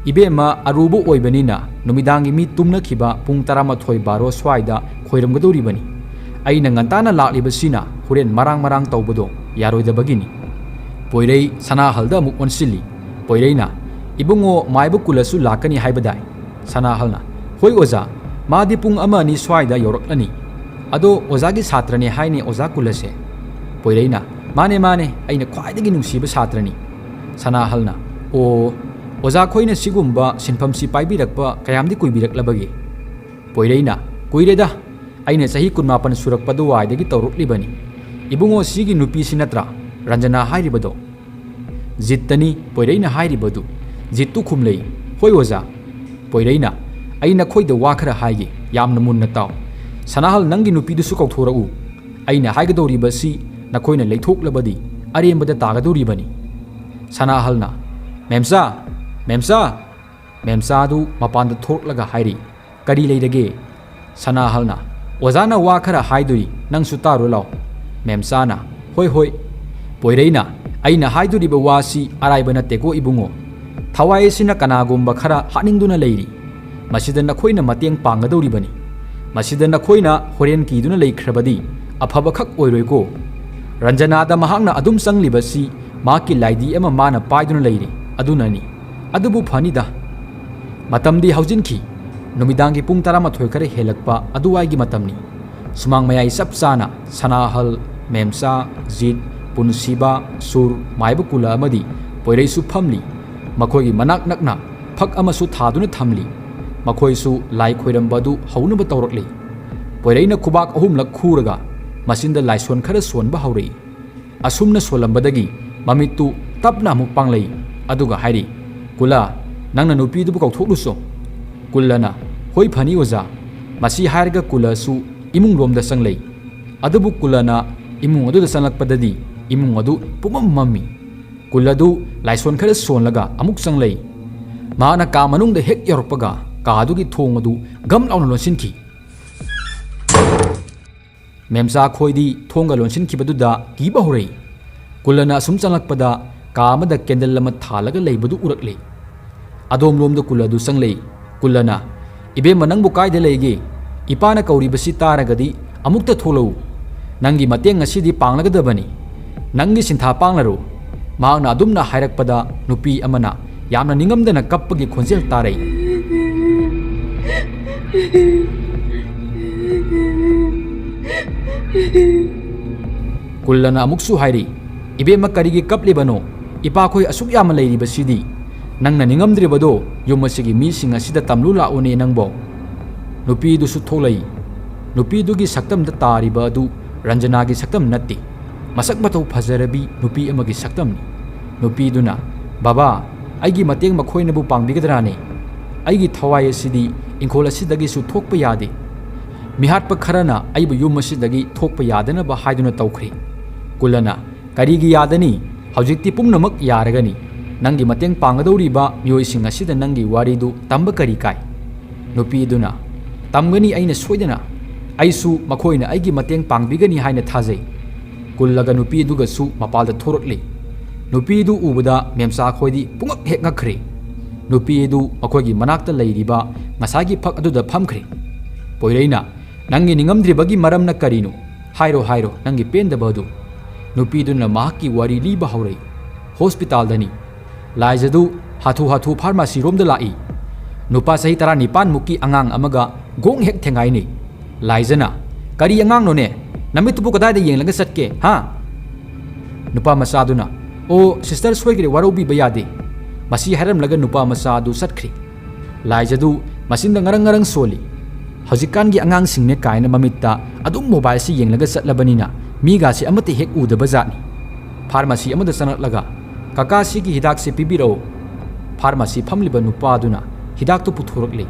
"ꯏꯕꯦꯝꯃ, ꯑꯔꯨꯕ ꯑꯣꯏꯕꯅꯤꯅ ꯅꯨꯃꯤꯗꯥꯡꯒꯤ ꯃꯤ ꯇꯨꯝꯅꯈꯤꯕ ꯄꯨꯡ ꯇꯔꯥꯃꯥꯊꯣꯏ ꯕꯥꯔꯣ ꯁ꯭ꯋꯥꯏꯗ ꯈꯣꯏꯔꯝꯒꯗꯧꯔꯤꯕꯅꯤ꯫ ꯑꯩꯅ ꯉꯟꯇꯥꯅ ꯂꯥꯛꯂꯤꯕꯁꯤꯅ ꯍꯣꯔꯦꯟ ꯃꯔꯥꯡ ꯃꯔꯥꯡ ꯇꯧꯕꯗꯣ ꯌꯥꯔꯣꯏꯗꯕꯒꯤꯅꯤ꯫" ꯄꯣꯏꯔꯩ ꯁꯅꯥꯍꯜꯗ ꯑꯃꯨꯛ ꯑꯣꯟꯁꯤꯜꯂꯤ꯫ ꯄꯣꯏꯔꯩꯅ, "ꯏꯕꯨꯡꯉꯣ, ꯃꯥꯏꯕ ꯀꯨꯂꯁꯨ ꯂꯥꯛꯀꯅꯤ ꯍꯥꯏꯕꯗꯥꯏ?" ꯁꯅꯥꯍꯜꯅ, "ꯍꯣꯏ ꯑꯣꯖꯥ, ꯃꯥꯗꯤ ꯄꯨꯡ ꯑꯃ ꯑꯅꯤ ꯁ꯭ꯋꯥꯏꯗ ꯌꯧꯔꯛꯂꯅꯤ꯫ ꯑꯗꯣ ꯑꯣꯖꯥꯒꯤ ꯁꯥꯇ꯭ꯔꯅꯦ ꯍꯥꯏꯅꯦ ꯑꯣꯖꯥ ꯀꯨꯂꯁꯦ?" ꯄꯣꯏꯔꯩꯅ, "ꯃꯥꯅꯦ, ꯃꯥꯅꯦ, ꯑꯩꯅ ꯈ꯭ꯋꯥꯏꯗꯒꯤ ꯅꯨꯡꯁꯤꯕ ꯁꯥꯇ꯭ꯔꯅꯤ꯫" ꯁꯅꯥꯍꯜꯅ, "ꯑꯣ, ꯑꯣꯖꯥ ꯈꯣꯏꯅ ꯁꯤꯒꯨꯝꯕ ꯁꯤꯟꯐꯝꯁꯤ ꯄꯥꯏꯕꯤꯔꯛꯄ ꯀꯌꯥꯝꯗꯤ ꯀꯨꯏꯕꯤꯔꯛꯂꯕꯒꯦ?" ꯄꯣꯏꯔꯩꯅ, "ꯀꯨꯏꯔꯦꯗ, ꯑꯩꯅ ꯆꯍꯤ ꯀꯨꯟꯃꯥꯄꯟ ꯁꯨꯔꯛꯄ ꯑꯗꯨꯋꯥꯏꯗꯒꯤ ꯇꯧꯔꯛꯂꯤꯕꯅꯤ꯫ ꯏꯕꯨꯡꯉꯣ, ꯁꯤꯒꯤ ꯅꯨꯄꯤꯁꯤ ꯅꯠꯇ꯭ꯔꯥ ꯔꯟꯖꯅꯥ ꯍꯥꯏꯔꯤꯕꯗꯣ?" ꯖꯤꯠꯇꯅꯤ ꯄꯣꯏꯔꯩꯅ ꯍꯥꯏꯔꯤꯕꯗꯨ꯫ ꯖꯤꯠꯇꯨ ꯈꯨꯝꯂꯩ, "ꯍꯣꯏ ꯑꯣꯖꯥ꯫" ꯄꯣꯏꯔꯩꯅ, "ꯑꯩ ꯅꯈꯣꯏꯗ ꯋꯥ ꯈꯔ ꯍꯥꯏꯒꯦ, ꯌꯥꯝꯅ ꯃꯨꯟꯅ ꯇꯥꯎ꯫ ꯁꯅꯥꯍꯜ, ꯅꯪꯒꯤ ꯅꯨꯄꯤꯗꯨꯁꯨ ꯀꯧꯊꯣꯔꯛꯎ꯫ ꯑꯩꯅ ꯍꯥꯏꯒꯗꯧꯔꯤꯕꯁꯤ ꯅꯈꯣꯏꯅ ꯂꯩꯊꯣꯛꯂꯕꯗꯤ ꯑꯔꯦꯝꯕꯗ ꯇꯥꯒꯗꯧꯔꯤꯕꯅꯤ꯫" ꯁꯅꯥꯍꯜꯅ, "ꯃꯦꯝꯆꯥ! ꯃꯦꯝꯆꯥ!" ꯃꯦꯝꯆꯥꯗꯨ ꯃꯄꯥꯟꯗ ꯊꯣꯛꯂꯒ ꯍꯥꯏꯔꯤ, "ꯀꯔꯤ ꯂꯩꯔꯒꯦ?" ꯁꯅꯥꯍꯜꯅ, "ꯑꯣꯖꯥꯅ ꯋꯥ ꯈꯔ ꯍꯥꯏꯗꯣꯔꯤ, ꯅꯪꯁꯨ ꯇꯥꯔꯨ ꯂꯥꯎ꯫" ꯃꯦꯝꯆꯥꯅ, "ꯍꯣꯏ, ꯍꯣꯏ, ꯄꯣꯏꯔꯩꯅ, ꯑꯩꯅ ꯍꯥꯏꯗꯣꯔꯤꯕ ꯋꯥꯁꯤ ꯑꯔꯥꯏꯕ ꯅꯠꯇꯦꯀꯣ ꯏꯕꯨꯡꯉꯣ꯫ ꯊꯋꯥꯏ ꯑꯁꯤꯅ ꯀꯅꯥꯒꯨꯝꯕ ꯈꯔ ꯍꯥꯠꯅꯤꯡꯗꯨꯅ ꯂꯩꯔꯤ꯫ ꯃꯁꯤꯗ ꯅꯈꯣꯏꯅ ꯃꯇꯦꯡ ꯄꯥꯡꯒꯗꯧꯔꯤꯕꯅꯤ꯫ ꯃꯁꯤꯗ ꯅꯈꯣꯏꯅ ꯍꯣꯔꯦꯟ ꯀꯤꯗꯨꯅ ꯂꯩꯈ꯭ꯔꯕꯗꯤ ꯑꯐꯕꯈꯛ ꯑꯣꯏꯔꯣꯏꯀꯣ꯫ ꯔꯟꯖꯅꯥꯗ ꯃꯍꯥꯛꯅ ꯑꯗꯨꯝ ꯆꯪꯂꯤꯕꯁꯤ ꯃꯍꯥꯛꯀꯤ ꯂꯥꯏꯙꯤ ꯑꯃ ꯃꯥꯅ ꯄꯥꯏꯗꯨꯅ ꯂꯩꯔꯤ ꯑꯗꯨꯅꯅꯤ꯫ ꯑꯗꯨꯕꯨ ꯐꯅꯤꯗ꯫ ꯃꯇꯝꯗꯤ ꯍꯧꯖꯤꯟꯈꯤ꯫ ꯅꯨꯃꯤꯗꯥꯡꯒꯤ ꯄꯨꯡ ꯇꯔꯥꯃꯥꯊꯣꯏ ꯈꯔ ꯍꯦꯜꯂꯛꯄ ꯑꯗꯨꯋꯥꯏꯒꯤ ꯃꯇꯝꯅꯤ꯫ ꯁꯨꯃꯥꯡ ꯃꯌꯥꯏ ꯆꯞ ꯆꯥꯅ ꯁꯅꯥꯍꯜ, ꯃꯦꯝꯆꯥ, ꯖꯤꯠ, ꯄꯨꯟꯁꯤꯕ, ꯁꯨꯔ, ꯃꯥꯏꯕ ꯀꯨꯂ ꯑꯃꯗꯤ ꯄꯣꯏꯔꯩꯁꯨ ꯐꯝꯂꯤ꯫ ꯃꯈꯣꯏꯒꯤ ꯃꯅꯥꯛ ꯅꯛꯅ ꯐꯛ ꯑꯃꯁꯨ ꯊꯥꯗꯨꯅ ꯊꯝꯂꯤ꯫ ꯃꯈꯣꯏꯁꯨ ꯂꯥꯏ ꯈꯣꯏꯔꯝꯕ ꯑꯗꯨ ꯍꯧꯅꯕ ꯇꯧꯔꯛꯂꯤ꯫ ꯄꯣꯏꯔꯩꯅ ꯈꯨꯕꯥꯛ ꯑꯍꯨꯝꯂꯛ ꯈꯨꯔꯒ ꯃꯆꯤꯟꯗ ꯂꯥꯏꯁꯣꯟ ꯈꯔ ꯁꯣꯟꯕ ꯍꯧꯔꯛꯏ꯫ ꯑꯁꯨꯝꯅ ꯁꯣꯜꯂꯝꯕꯗꯒꯤ ꯃꯃꯤꯠꯇꯨ ꯇꯞꯅ ꯑꯃꯨꯛ ꯄꯥꯡꯂꯛꯏ꯫ ꯑꯗꯨꯒ ꯍꯥꯏꯔꯤ, "ꯀꯨꯂ, ꯅꯪꯅ ꯅꯨꯄꯤꯗꯨꯕꯨ ꯀꯧꯊꯣꯛꯂꯨꯆꯣ꯫" ꯀꯨꯜꯂꯅ, "ꯍꯣꯏ, ꯐꯅꯤ ꯑꯣꯖꯥ꯫" ꯃꯁꯤ ꯍꯥꯏꯔꯒ ꯀꯨꯂꯁꯨ ꯏꯃꯨꯡ ꯂꯣꯝꯗ ꯆꯪꯂꯛꯏ꯫ ꯑꯗꯨꯕꯨ ꯀꯨꯂꯅ ꯏꯃꯨꯡ ꯑꯗꯨꯗ ꯆꯪꯂꯛꯄꯗꯗꯤ ꯏꯃꯨꯡ ꯑꯗꯨ ꯄꯨꯝꯃꯝ ꯃꯝꯃꯤ꯫ ꯀꯨꯜ ꯑꯗꯨ ꯂꯥꯏꯁꯣꯟ ꯈꯔ ꯁꯣꯜꯂꯒ ꯑꯃꯨꯛ ꯆꯪꯂꯛꯏ꯫ ꯃꯍꯥꯛꯅ ꯀꯥ ꯃꯅꯨꯡꯗ ꯍꯦꯛ ꯌꯧꯔꯛꯄꯒ ꯀꯥ ꯑꯗꯨꯒꯤ ꯊꯣꯡ ꯑꯗꯨ ꯒꯝ ꯂꯥꯎꯅ ꯂꯣꯟꯁꯤꯟꯈꯤ꯫ ꯃꯦꯝꯆꯥ ꯈꯣꯏꯗꯤ ꯊꯣꯡꯒ ꯂꯣꯟꯁꯤꯟꯈꯤꯕꯗꯨꯗ ꯀꯤꯕ ꯍꯧꯔꯛꯏ꯫ ꯀꯨꯜꯂꯅ ꯑꯁꯨꯝ ꯆꯪꯂꯛꯄꯗ ꯀꯥ ꯑꯃꯗ ꯀꯦꯟꯗꯜ ꯑꯃ ꯊꯥꯜꯂꯒ ꯂꯩꯕꯗꯨ ꯎꯔꯛꯂꯦ꯫ ꯑꯗꯣꯝꯂꯣꯝꯗ ꯀꯨꯜꯂꯗꯨ ꯆꯪꯂꯛꯏ꯫ ꯀꯨꯜꯂꯅ, "ꯏꯕꯦꯝꯃ, ꯅꯪꯕꯨ ꯀꯥꯏꯗ ꯂꯩꯒꯦ? ꯏꯄꯥꯅ ꯀꯧꯔꯤꯕꯁꯤ ꯇꯥꯔꯒꯗꯤ ꯑꯃꯨꯛꯇ ꯊꯣꯛꯂꯛꯎ꯫ ꯅꯪꯒꯤ ꯃꯇꯦꯡ ꯉꯁꯤꯗꯤ ꯄꯥꯡꯂꯒꯗꯕꯅꯤ꯫ ꯅꯪꯒꯤ ꯁꯤꯟꯊꯥ ꯄꯥꯡꯂꯔꯨ꯫" ꯃꯍꯥꯛꯅ ꯑꯗꯨꯝꯅ ꯍꯥꯏꯔꯛꯄꯗ ꯅꯨꯄꯤ ꯑꯃꯅ ꯌꯥꯝꯅ ꯅꯤꯡꯉꯝꯗꯅ ꯀꯞꯄꯒꯤ ꯈꯣꯟꯖꯦꯜ ꯇꯥꯔꯛꯏ꯫ ꯀꯨꯜꯂꯅ ꯑꯃꯨꯛꯁꯨ ꯍꯥꯏꯔꯤ, "ꯏꯕꯦꯝꯃ, ꯀꯔꯤꯒꯤ ꯀꯞꯂꯤꯕꯅꯣ? ꯏꯄꯥꯈꯣꯏ ꯑꯁꯨꯛ ꯌꯥꯝꯅ ꯂꯩꯔꯤꯕꯁꯤꯗꯤ꯫ ꯅꯪꯅ ꯅꯤꯡꯉꯝꯗ꯭ꯔꯤꯕꯗꯣ ꯌꯨꯝ ꯑꯁꯤꯒꯤ ꯃꯤꯁꯤꯡ ꯑꯁꯤꯗ ꯇꯝꯂꯨ ꯂꯥꯛꯎꯅꯦ ꯅꯪꯕꯣ꯫" ꯅꯨꯄꯤꯗꯨꯁꯨ ꯊꯣꯛꯂꯛꯏ꯫ ꯅꯨꯄꯤꯗꯨꯒꯤ ꯁꯛꯇꯝꯗ ꯇꯥꯔꯤꯕ ꯑꯗꯨ ꯔꯟꯖꯅꯥꯒꯤ ꯁꯛꯇꯝ ꯅꯠꯇꯦ꯫ ꯃꯁꯛ ꯃꯇꯧ ꯐꯖꯔꯕꯤ ꯅꯨꯄꯤ ꯑꯃꯒꯤ ꯁꯛꯇꯝꯅꯤ꯫ ꯅꯨꯄꯤꯗꯨꯅ, "ꯕꯕꯥ, ꯑꯩꯒꯤ ꯃꯇꯦꯡ ꯃꯈꯣꯏꯅꯕꯨ ꯄꯥꯡꯕꯤꯒꯗ꯭ꯔꯥꯅꯦ? ꯑꯩꯒꯤ ꯊꯋꯥꯏ ꯑꯁꯤꯗꯤ ꯏꯪꯈꯣꯜ ꯑꯁꯤꯗꯒꯤꯁꯨ ꯊꯣꯛꯄ ꯌꯥꯗꯦ꯫ ꯃꯤꯍꯥꯠꯄ ꯈꯔꯅ ꯑꯩꯕꯨ ꯌꯨꯝ ꯑꯁꯤꯗꯒꯤ ꯊꯣꯛꯄ ꯌꯥꯗꯅꯕ ꯍꯥꯏꯗꯨꯅ ꯇꯧꯈ꯭ꯔꯦ꯫" ꯀꯨꯜꯂꯅ, "ꯀꯔꯤꯒꯤ ꯌꯥꯗꯅꯤ? ꯍꯧꯖꯤꯛꯇꯤ ꯄꯨꯝꯅꯃꯛ ꯌꯥꯔꯒꯅꯤ꯫ ꯅꯪꯒꯤ ꯃꯇꯦꯡ ꯄꯥꯡꯒꯗꯧꯔꯤꯕ ꯃꯤꯑꯣꯏꯁꯤꯡ ꯑꯁꯤꯗ ꯅꯪꯒꯤ ꯋꯥꯔꯤꯗꯨ ꯇꯝꯕ ꯀꯔꯤ ꯀꯥꯏ?" ꯅꯨꯄꯤꯗꯨꯅ, "ꯇꯝꯒꯅꯤ ꯑꯩꯅ ꯁꯣꯏꯗꯅ꯫ ꯑꯩꯁꯨ ꯃꯈꯣꯏꯅ ꯑꯩꯒꯤ ꯃꯇꯦꯡ ꯄꯥꯡꯕꯤꯒꯅꯤ ꯍꯥꯏꯅ ꯊꯥꯖꯩ꯫" ꯀꯨꯜꯂꯒ ꯅꯨꯄꯤ ꯑꯗꯨꯒꯁꯨ ꯃꯄꯥꯜꯗ ꯊꯣꯔꯛꯂꯤ꯫ ꯅꯨꯄꯤ ꯑꯗꯨ ꯎꯕꯗ ꯃꯦꯝꯆꯥ ꯈꯣꯏꯗꯤ ꯄꯨꯡꯉꯛ ꯍꯦꯛ ꯉꯛꯈ꯭ꯔꯦ꯫ ꯅꯨꯄꯤ ꯑꯗꯨ ꯃꯈꯣꯏꯒꯤ ꯃꯅꯥꯛꯇ ꯂꯩꯔꯤꯕ ꯉꯁꯥꯏꯒꯤ ꯐꯛ ꯑꯗꯨꯗ ꯐꯝꯈ꯭ꯔꯦ꯫ ꯄꯣꯏꯔꯩꯅ, "ꯅꯪꯒꯤ ꯅꯤꯡꯉꯝꯗ꯭ꯔꯤꯕꯒꯤ ꯃꯔꯝꯅ ꯀꯔꯤꯅꯣ? ꯍꯥꯏꯔꯣ, ꯍꯥꯏꯔꯣ, ꯅꯪꯒꯤ ꯄꯦꯟꯗꯕ ꯑꯗꯨ꯫" ꯅꯨꯄꯤꯗꯨꯅ ꯃꯍꯥꯛꯀꯤ ꯋꯥꯔꯤ ꯂꯤꯕ ꯍꯧꯔꯛꯏ꯫ "ꯍꯣꯁꯄꯤꯇꯥꯜꯗꯅꯤ꯫ ꯂꯥꯏꯖꯗꯨ ꯍꯥꯊꯨ ꯍꯥꯊꯨ ꯐꯥꯔꯃꯥꯁꯤꯔꯣꯝꯗ ꯂꯥꯛꯏ꯫ ꯅꯨꯄꯥ ꯆꯍꯤ ꯇꯔꯥꯅꯤꯄꯥꯟ ꯃꯨꯛꯀꯤ ꯑꯉꯥꯡ ꯑꯃꯒ ꯒꯣꯡ ꯍꯦꯛ ꯊꯦꯡꯒꯥꯏꯅꯩ꯫" ꯂꯥꯏꯖꯅ, "ꯀꯔꯤ ꯑꯉꯥꯡꯅꯣꯅꯦ? ꯅꯃꯤꯠꯇꯨꯕꯨ ꯀꯗꯥꯏꯗ ꯌꯦꯡꯂꯒ ꯆꯠꯀꯦ, ꯍꯥ?" ꯅꯨꯄꯥ ꯃꯆꯥꯗꯨꯅ, "ꯑꯣ, ꯁꯤꯁꯇꯔ ꯁꯣꯏꯈ꯭ꯔꯦ, ꯋꯥꯔꯧꯕꯤꯕ ꯌꯥꯗꯦ꯫" ꯃꯁꯤ ꯍꯥꯏꯔꯝꯂꯒ ꯅꯨꯄꯥ ꯃꯆꯥ ꯑꯗꯨ ꯆꯠꯈ꯭ꯔꯦ꯫ ꯂꯥꯏꯖꯗꯨ ꯃꯆꯤꯟꯗ ꯉꯔꯪ ꯉꯔꯪ ꯁꯣꯜꯂꯤ꯫ ꯍꯧꯖꯤꯛꯀꯥꯟꯒꯤ ꯑꯉꯥꯡꯁꯤꯡꯅꯦ ꯀꯥꯏꯅ ꯃꯃꯤꯠꯇ ꯑꯗꯨꯝ ꯃꯣꯕꯥꯏꯜꯁꯤ ꯌꯦꯡꯂꯒ ꯆꯠꯂꯕꯅꯤꯅ ꯃꯤꯒꯥꯁꯤ ꯑꯃꯠꯇ ꯍꯦꯛ ꯎꯗꯕ ꯖꯥꯠꯅꯤ꯫ ꯐꯥꯔꯃꯥꯁꯤ ꯑꯃꯗ ꯆꯪꯂꯛꯂꯒ, "ꯀꯀꯥ, ꯁꯤꯒꯤ ꯍꯤꯗꯥꯛꯁꯦ ꯄꯤꯕꯤꯔꯛꯎ꯫" ꯐꯥꯔꯃꯥꯁꯤ ꯐꯝꯂꯤꯕ ꯅꯨꯄꯥꯗꯨꯅ ꯍꯤꯗꯥꯛꯇꯨ ꯄꯨꯊꯣꯔꯛꯂꯤ꯫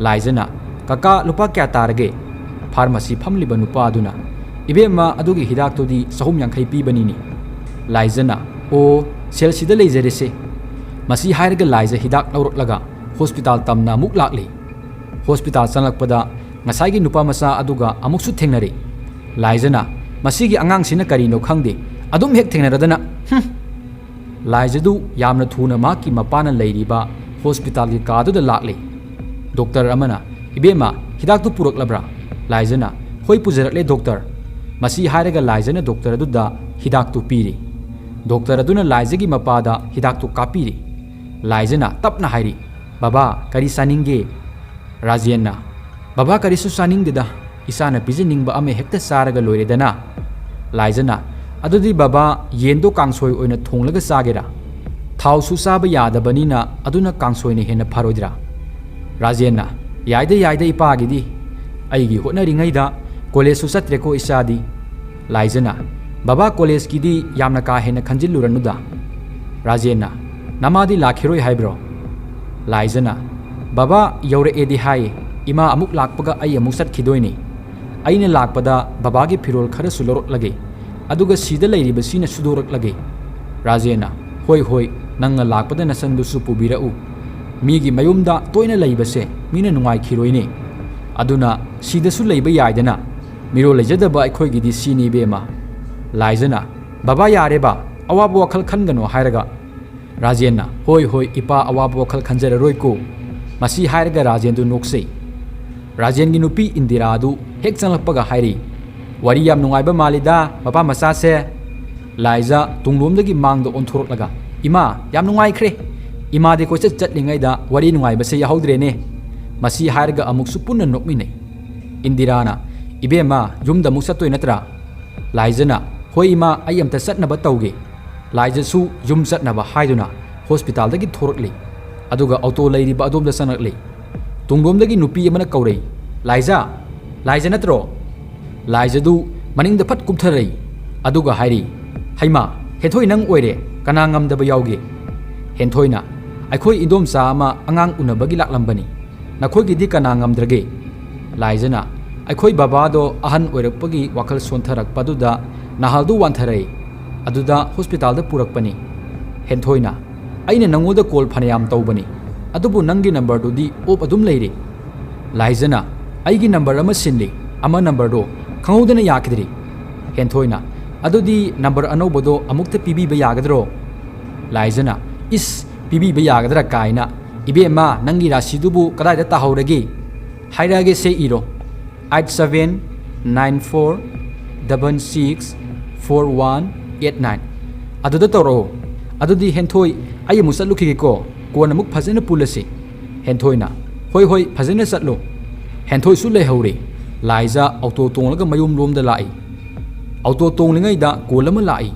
ꯂꯥꯏꯖꯅ, "ꯀꯀꯥ, ꯂꯨꯄꯥ ꯀꯌꯥ ꯇꯥꯔꯒꯦ?" ꯐꯥꯔꯃꯥꯁꯤ ꯐꯝꯂꯤꯕ ꯅꯨꯄꯥꯗꯨꯅ, "ꯏꯕꯦꯝꯃ, ꯑꯗꯨꯒꯤ ꯍꯤꯗꯥꯛꯇꯨꯗꯤ ꯆꯍꯨꯝ ꯌꯥꯡꯈꯩ ꯄꯤꯕꯅꯤꯅꯦ꯫" ꯂꯥꯏꯖꯅ, "ꯑꯣ, ꯁꯦꯜꯁꯤꯗ ꯂꯩꯖꯔꯦꯁꯦ꯫" ꯃꯁꯤ ꯍꯥꯏꯔꯒ ꯂꯥꯏꯖ ꯍꯤꯗꯥꯛ ꯂꯧꯔꯛꯂꯒ ꯍꯣꯁꯄꯤꯇꯥꯜ ꯇꯝꯅ ꯑꯃꯨꯛ ꯂꯥꯛꯂꯤ꯫ ꯍꯣꯁꯄꯤꯇꯥꯜ ꯆꯪꯂꯛꯄꯗ ꯉꯁꯥꯏꯒꯤ ꯅꯨꯄꯥ ꯃꯆꯥ ꯑꯗꯨꯒ ꯑꯃꯨꯛꯁꯨ ꯊꯦꯡꯅꯔꯦ꯫ ꯂꯥꯏꯖꯅ, "ꯃꯁꯤꯒꯤ ꯑꯉꯥꯡꯁꯤꯅ ꯀꯔꯤꯅꯣ ꯈꯪꯗꯦ, ꯑꯗꯨꯝ ꯍꯦꯛ ꯊꯦꯡꯅꯔꯗꯅ, ꯍꯨꯝ!" ꯂꯥꯏꯖꯗꯨ ꯌꯥꯝꯅ ꯊꯨꯅ ꯃꯍꯥꯛꯀꯤ ꯃꯄꯥꯅ ꯂꯩꯔꯤꯕ ꯍꯣꯁꯄꯤꯇꯥꯜꯒꯤ ꯀꯥꯗꯨꯗ ꯂꯥꯛꯂꯦ꯫ ꯗꯣꯛꯇꯔ ꯑꯃꯅ, "ꯏꯕꯦꯝꯃ, ꯍꯤꯗꯥꯛꯇꯨ ꯄꯨꯔꯛꯂꯕ꯭ꯔꯥ?" ꯂꯥꯏꯖꯅ, "ꯍꯣꯏ, ꯄꯨꯖꯔꯛꯂꯦ, ꯗꯣꯛꯇꯔ꯫" ꯃꯁꯤ ꯍꯥꯏꯔꯒ ꯂꯥꯏꯖꯅ ꯗꯣꯛꯇꯔ ꯑꯗꯨꯗ ꯍꯤꯗꯥꯛꯇꯨ ꯄꯤꯔꯤ꯫ ꯗꯣꯛꯇꯔ ꯑꯗꯨꯅ ꯂꯥꯏꯖꯒꯤ ꯃꯄꯥꯗ ꯍꯤꯗꯥꯛꯇꯨ ꯀꯥꯞꯄꯤꯔꯤ꯫ ꯂꯥꯏꯖꯅ ꯇꯞꯅ ꯍꯥꯏꯔꯤ, "ꯕꯕꯥ, ꯀꯔꯤ ꯆꯥꯅꯤꯡꯒꯦ?" ꯔꯥꯖꯦꯟꯅ, "ꯕꯕꯥ, ꯀꯔꯤꯁꯨ ꯆꯥꯅꯤꯡꯗꯦꯗ, ꯏꯆꯥꯅ ꯄꯤꯖꯅꯤꯡꯕ ꯑꯃ ꯍꯦꯛꯇ ꯆꯥꯔꯒ ꯂꯣꯏꯔꯦꯗꯅ꯫" ꯂꯥꯏꯖꯅ, "ꯑꯗꯨꯗꯤ ꯕꯕꯥ, ꯌꯦꯟꯗꯣ ꯀꯥꯡꯁꯣꯏ ꯑꯣꯏꯅ ꯊꯣꯡꯂꯒ ꯆꯥꯒꯦꯔꯥ? ꯊꯥꯎꯁꯨ ꯆꯥꯕ ꯌꯥꯗꯕꯅꯤꯅ ꯑꯗꯨꯅ ꯀꯥꯡꯁꯣꯏꯅ ꯍꯦꯟꯅ ꯐꯔꯣꯏꯗ꯭ꯔꯥ?" ꯔꯥꯖꯦꯟꯅ, "ꯌꯥꯏꯗ, ꯌꯥꯏꯗ ꯏꯄꯥꯒꯤꯗꯤ꯫ ꯑꯩꯒꯤ ꯍꯣꯠꯅꯔꯤꯉꯩꯗ ꯀꯣꯂꯦꯖꯁꯨ ꯆꯠꯇ꯭ꯔꯦꯀꯣ ꯏꯆꯥꯗꯤ꯫" ꯂꯥꯏꯖꯅ, "ꯕꯕꯥ, ꯀꯣꯂꯦꯖꯀꯤꯗꯤ ꯌꯥꯝꯅ ꯀꯥ ꯍꯦꯟꯅ ꯈꯟꯖꯤꯜꯂꯨꯔꯅꯨꯗ꯫" ꯔꯥꯖꯦꯟꯅ, "ꯅꯃꯥꯗꯤ ꯂꯥꯛꯈꯤꯔꯣꯏ ꯍꯥꯏꯕ꯭ꯔꯣ?" ꯂꯥꯏꯖꯅ, "ꯕꯕꯥ ꯌꯧꯔꯛꯑꯦꯗꯤ ꯍꯥꯏ, ꯏꯃꯥ ꯑꯃꯨꯛ ꯂꯥꯛꯄꯒ ꯑꯩ ꯑꯃꯨꯛ ꯆꯠꯈꯤꯗꯣꯏꯅꯤ꯫ ꯑꯩꯅ ꯂꯥꯛꯄꯗ ꯕꯕꯥꯒꯤ ꯐꯤꯔꯣꯜ ꯈꯔꯁꯨ ꯂꯧꯔꯛꯂꯒꯦ, ꯑꯗꯨꯒ ꯁꯤꯗ ꯂꯩꯔꯤꯕꯁꯤꯅ ꯁꯨꯗꯣꯔꯛꯂꯒꯦ꯫" ꯔꯥꯖꯦꯟꯅ, "ꯍꯣꯏ, ꯍꯣꯏ, ꯅꯪꯅ ꯂꯥꯛꯄꯗ ꯅꯁꯟꯗꯨꯁꯨ ꯄꯨꯕꯤꯔꯛꯎ꯫ ꯃꯤꯒꯤ ꯃꯌꯨꯝꯗ ꯇꯣꯏꯅ ꯂꯩꯕꯁꯦ ꯃꯤꯅ ꯅꯨꯡꯉꯥꯏꯈꯤꯔꯣꯏꯅꯦ꯫ ꯑꯗꯨꯅ ꯁꯤꯗꯁꯨ ꯂꯩꯕ ꯌꯥꯏꯗꯅ꯫ ꯃꯤꯔꯣꯜ ꯂꯩꯖꯗꯕ ꯑꯩꯈꯣꯏꯒꯤꯗꯤ ꯁꯤꯅꯤ ꯏꯕꯦꯝꯃ꯫" ꯂꯥꯏꯖꯅ, "ꯕꯕꯥ, ꯌꯥꯔꯦꯕ, ꯑꯋꯥꯕ ꯋꯥꯈꯜ ꯈꯟꯒꯅꯣ" ꯍꯥꯏꯔꯒ ꯔꯥꯖꯦꯟꯅ, "ꯍꯣꯏ ꯍꯣꯏ ꯏꯄꯥ, ꯑꯋꯥꯕ ꯋꯥꯈꯜ ꯈꯟꯖꯔꯔꯣꯏꯀꯣ"꯫ ꯃꯁꯤ ꯍꯥꯏꯔꯒ ꯔꯥꯖꯦꯟꯗꯨ ꯅꯣꯛꯆꯩ꯫ ꯔꯥꯖꯦꯟꯒꯤ ꯅꯨꯄꯤ ꯏꯟꯗꯤꯔꯥ ꯑꯗꯨ ꯍꯦꯛ ꯆꯪꯂꯛꯄꯒ ꯍꯥꯏꯔꯤ, "ꯋꯥꯔꯤ ꯌꯥꯝ ꯅꯨꯡꯉꯥꯏꯕ ꯃꯥꯜꯂꯤꯗ ꯃꯄꯥ ꯃꯆꯥꯁꯦ"꯫ ꯂꯥꯏꯖ ꯇꯨꯡꯂꯣꯝꯗꯒꯤ ꯃꯥꯡꯗ ꯑꯣꯟꯊꯣꯔꯛꯂꯒ, "ꯏꯃꯥ, ꯌꯥꯝ ꯅꯨꯡꯉꯥꯏꯈ꯭ꯔꯦ꯫ ꯏꯃꯥꯗꯤ ꯀꯣꯏꯆꯠ ꯆꯠꯂꯤꯉꯩꯗ ꯋꯥꯔꯤ ꯅꯨꯡꯉꯥꯏꯕꯁꯦ ꯌꯥꯍꯧꯗ꯭ꯔꯦꯅꯦ"꯫ ꯃꯁꯤ ꯍꯥꯏꯔꯒ ꯑꯃꯨꯛꯁꯨ ꯄꯨꯟꯅ ꯅꯣꯛꯃꯤꯟꯅꯩ꯫ ꯏꯟꯗꯤꯔꯥꯅ, "ꯏꯕꯦꯝꯃ, ꯌꯨꯝꯗ ꯑꯃꯨꯛ ꯆꯠꯇꯣꯏ ꯅꯠꯇ꯭ꯔꯥ?" ꯂꯥꯏꯖꯅ, "ꯍꯣꯏ ꯏꯃꯥ, ꯑꯩ ꯑꯝꯇ ꯆꯠꯅꯕ ꯇꯧꯒꯦ"꯫ ꯂꯥꯏꯖꯁꯨ ꯌꯨꯝ ꯆꯠꯅꯕ ꯍꯥꯏꯗꯨꯅ ꯍꯣꯁꯄꯤꯇꯥꯜꯗꯒꯤ ꯊꯣꯔꯛꯂꯤ꯫ ꯑꯗꯨꯒ ꯑꯣꯇꯣ ꯂꯩꯔꯤꯕ ꯑꯗꯣꯝꯗ ꯆꯪꯂꯛꯂꯤ꯫ ꯇꯨꯡꯂꯣꯝꯗꯒꯤ ꯅꯨꯄꯤ ꯑꯃꯅ ꯀꯧꯔꯛꯏ, "ꯂꯥꯏꯖ! ꯂꯥꯏꯖ ꯅꯠꯇ꯭ꯔꯣ?" ꯂꯥꯏꯖꯗꯨ ꯃꯅꯤꯡꯗ ꯐꯠ ꯀꯨꯝꯊꯔꯛꯏ꯫ ꯑꯗꯨꯒ ꯍꯥꯏꯔꯤ, "ꯍꯩꯃꯥ, ꯍꯦꯟꯊꯣꯏ ꯅꯪ ꯑꯣꯏꯔꯦ, ꯀꯅꯥ ꯉꯝꯗꯕ ꯌꯥꯎꯒꯦ?" ꯍꯦꯟꯊꯣꯏꯅ, "ꯑꯩꯈꯣꯏ ꯏꯟꯗꯣꯝꯆꯥ ꯑꯃ ꯑꯉꯥꯡ ꯎꯅꯕꯒꯤ ꯂꯥꯛꯂꯝꯕꯅꯤ꯫ ꯅꯈꯣꯏꯒꯤꯗꯤ ꯀꯅꯥ ꯉꯝꯗ꯭ꯔꯒꯦ?" ꯂꯥꯏꯖꯅ, "ꯑꯩꯈꯣꯏ ꯕꯕꯥꯗꯣ ꯑꯍꯟ ꯑꯣꯏꯔꯛꯄꯒꯤ ꯋꯥꯈꯜ ꯁꯣꯟꯊꯔꯛꯄꯗꯨꯗ ꯅꯥꯍꯜꯗꯨ ꯋꯥꯟꯊꯔꯛꯏ꯫ ꯑꯗꯨꯗ ꯍꯣꯁꯄꯤꯇꯥꯜꯗ ꯄꯨꯔꯛꯄꯅꯤ"꯫ ꯍꯦꯟꯊꯣꯏꯅ, "ꯑꯩꯅ ꯅꯪꯉꯣꯟꯗ ꯀꯣꯜ ꯐꯅꯌꯥꯝ ꯇꯧꯕꯅꯤ, ꯑꯗꯨꯕꯨ ꯅꯪꯒꯤ ꯅꯝꯕꯔꯗꯨꯗꯤ ꯑꯣꯞ ꯑꯗꯨꯝ ꯂꯩꯔꯤ"꯫ ꯂꯥꯏꯖꯅ, "ꯑꯩꯒꯤ ꯅꯝꯕꯔ ꯑꯃ ꯁꯤꯜꯂꯤ, ꯑꯃ ꯅꯝꯕꯔꯗꯣ ꯈꯪꯍꯧꯗꯅ ꯌꯥꯈꯤꯗ꯭ꯔꯤ"꯫ ꯍꯦꯟꯊꯣꯏꯅ, "ꯑꯗꯨꯗꯤ ꯅꯝꯕꯔ ꯑꯅꯧꯕꯗꯣ ꯑꯃꯨꯛꯇ ꯄꯤꯕꯤꯕ ꯌꯥꯒꯗ꯭ꯔꯣ?" ꯂꯥꯏꯖꯅ, "ꯏꯁ, ꯄꯤꯕꯤꯕ ꯌꯥꯒꯗ꯭ꯔꯥ ꯀꯥꯏꯅ꯫ ꯏꯕꯦꯝꯃ, ꯅꯪꯒꯤ ꯔꯥꯁꯤꯗꯨꯕꯨ ꯀꯗꯥꯏꯗ ꯇꯥꯍꯧꯔꯒꯦ? ꯍꯥꯏꯔꯛꯑꯒꯦ ꯁꯦ, ꯏꯔꯣ꯫ Eight seven nine four double six four one eight nine. ꯑꯗꯨꯗ ꯇꯧꯔꯛꯑꯣ꯫ ꯑꯗꯨꯗꯤ ꯍꯦꯟꯊꯣꯏ, ꯑꯩ ꯑꯃꯨꯛ ꯆꯠꯂꯨꯈꯤꯒꯦꯀꯣ꯫ ꯀꯣꯟꯅ ꯑꯃꯨꯛ ꯐꯖꯅ ꯄꯨꯜꯂꯁꯤ"꯫ ꯍꯦꯟꯊꯣꯏꯅ, "ꯍꯣꯏ ꯍꯣꯏ, ꯐꯖꯅ ꯆꯠꯂꯨ"꯫ ꯍꯦꯟꯊꯣꯏꯁꯨ ꯂꯩꯍꯧꯔꯦ꯫ ꯂꯥꯏꯖ ꯑꯣꯇꯣ ꯇꯣꯡꯂꯒ ꯃꯌꯨꯝ ꯂꯣꯝꯗ ꯂꯥꯛꯏ꯫ ꯑꯣꯇꯣ ꯇꯣꯡꯂꯤꯉꯩꯗ ꯀꯣꯜ ꯑꯃ ꯂꯥꯛꯏ꯫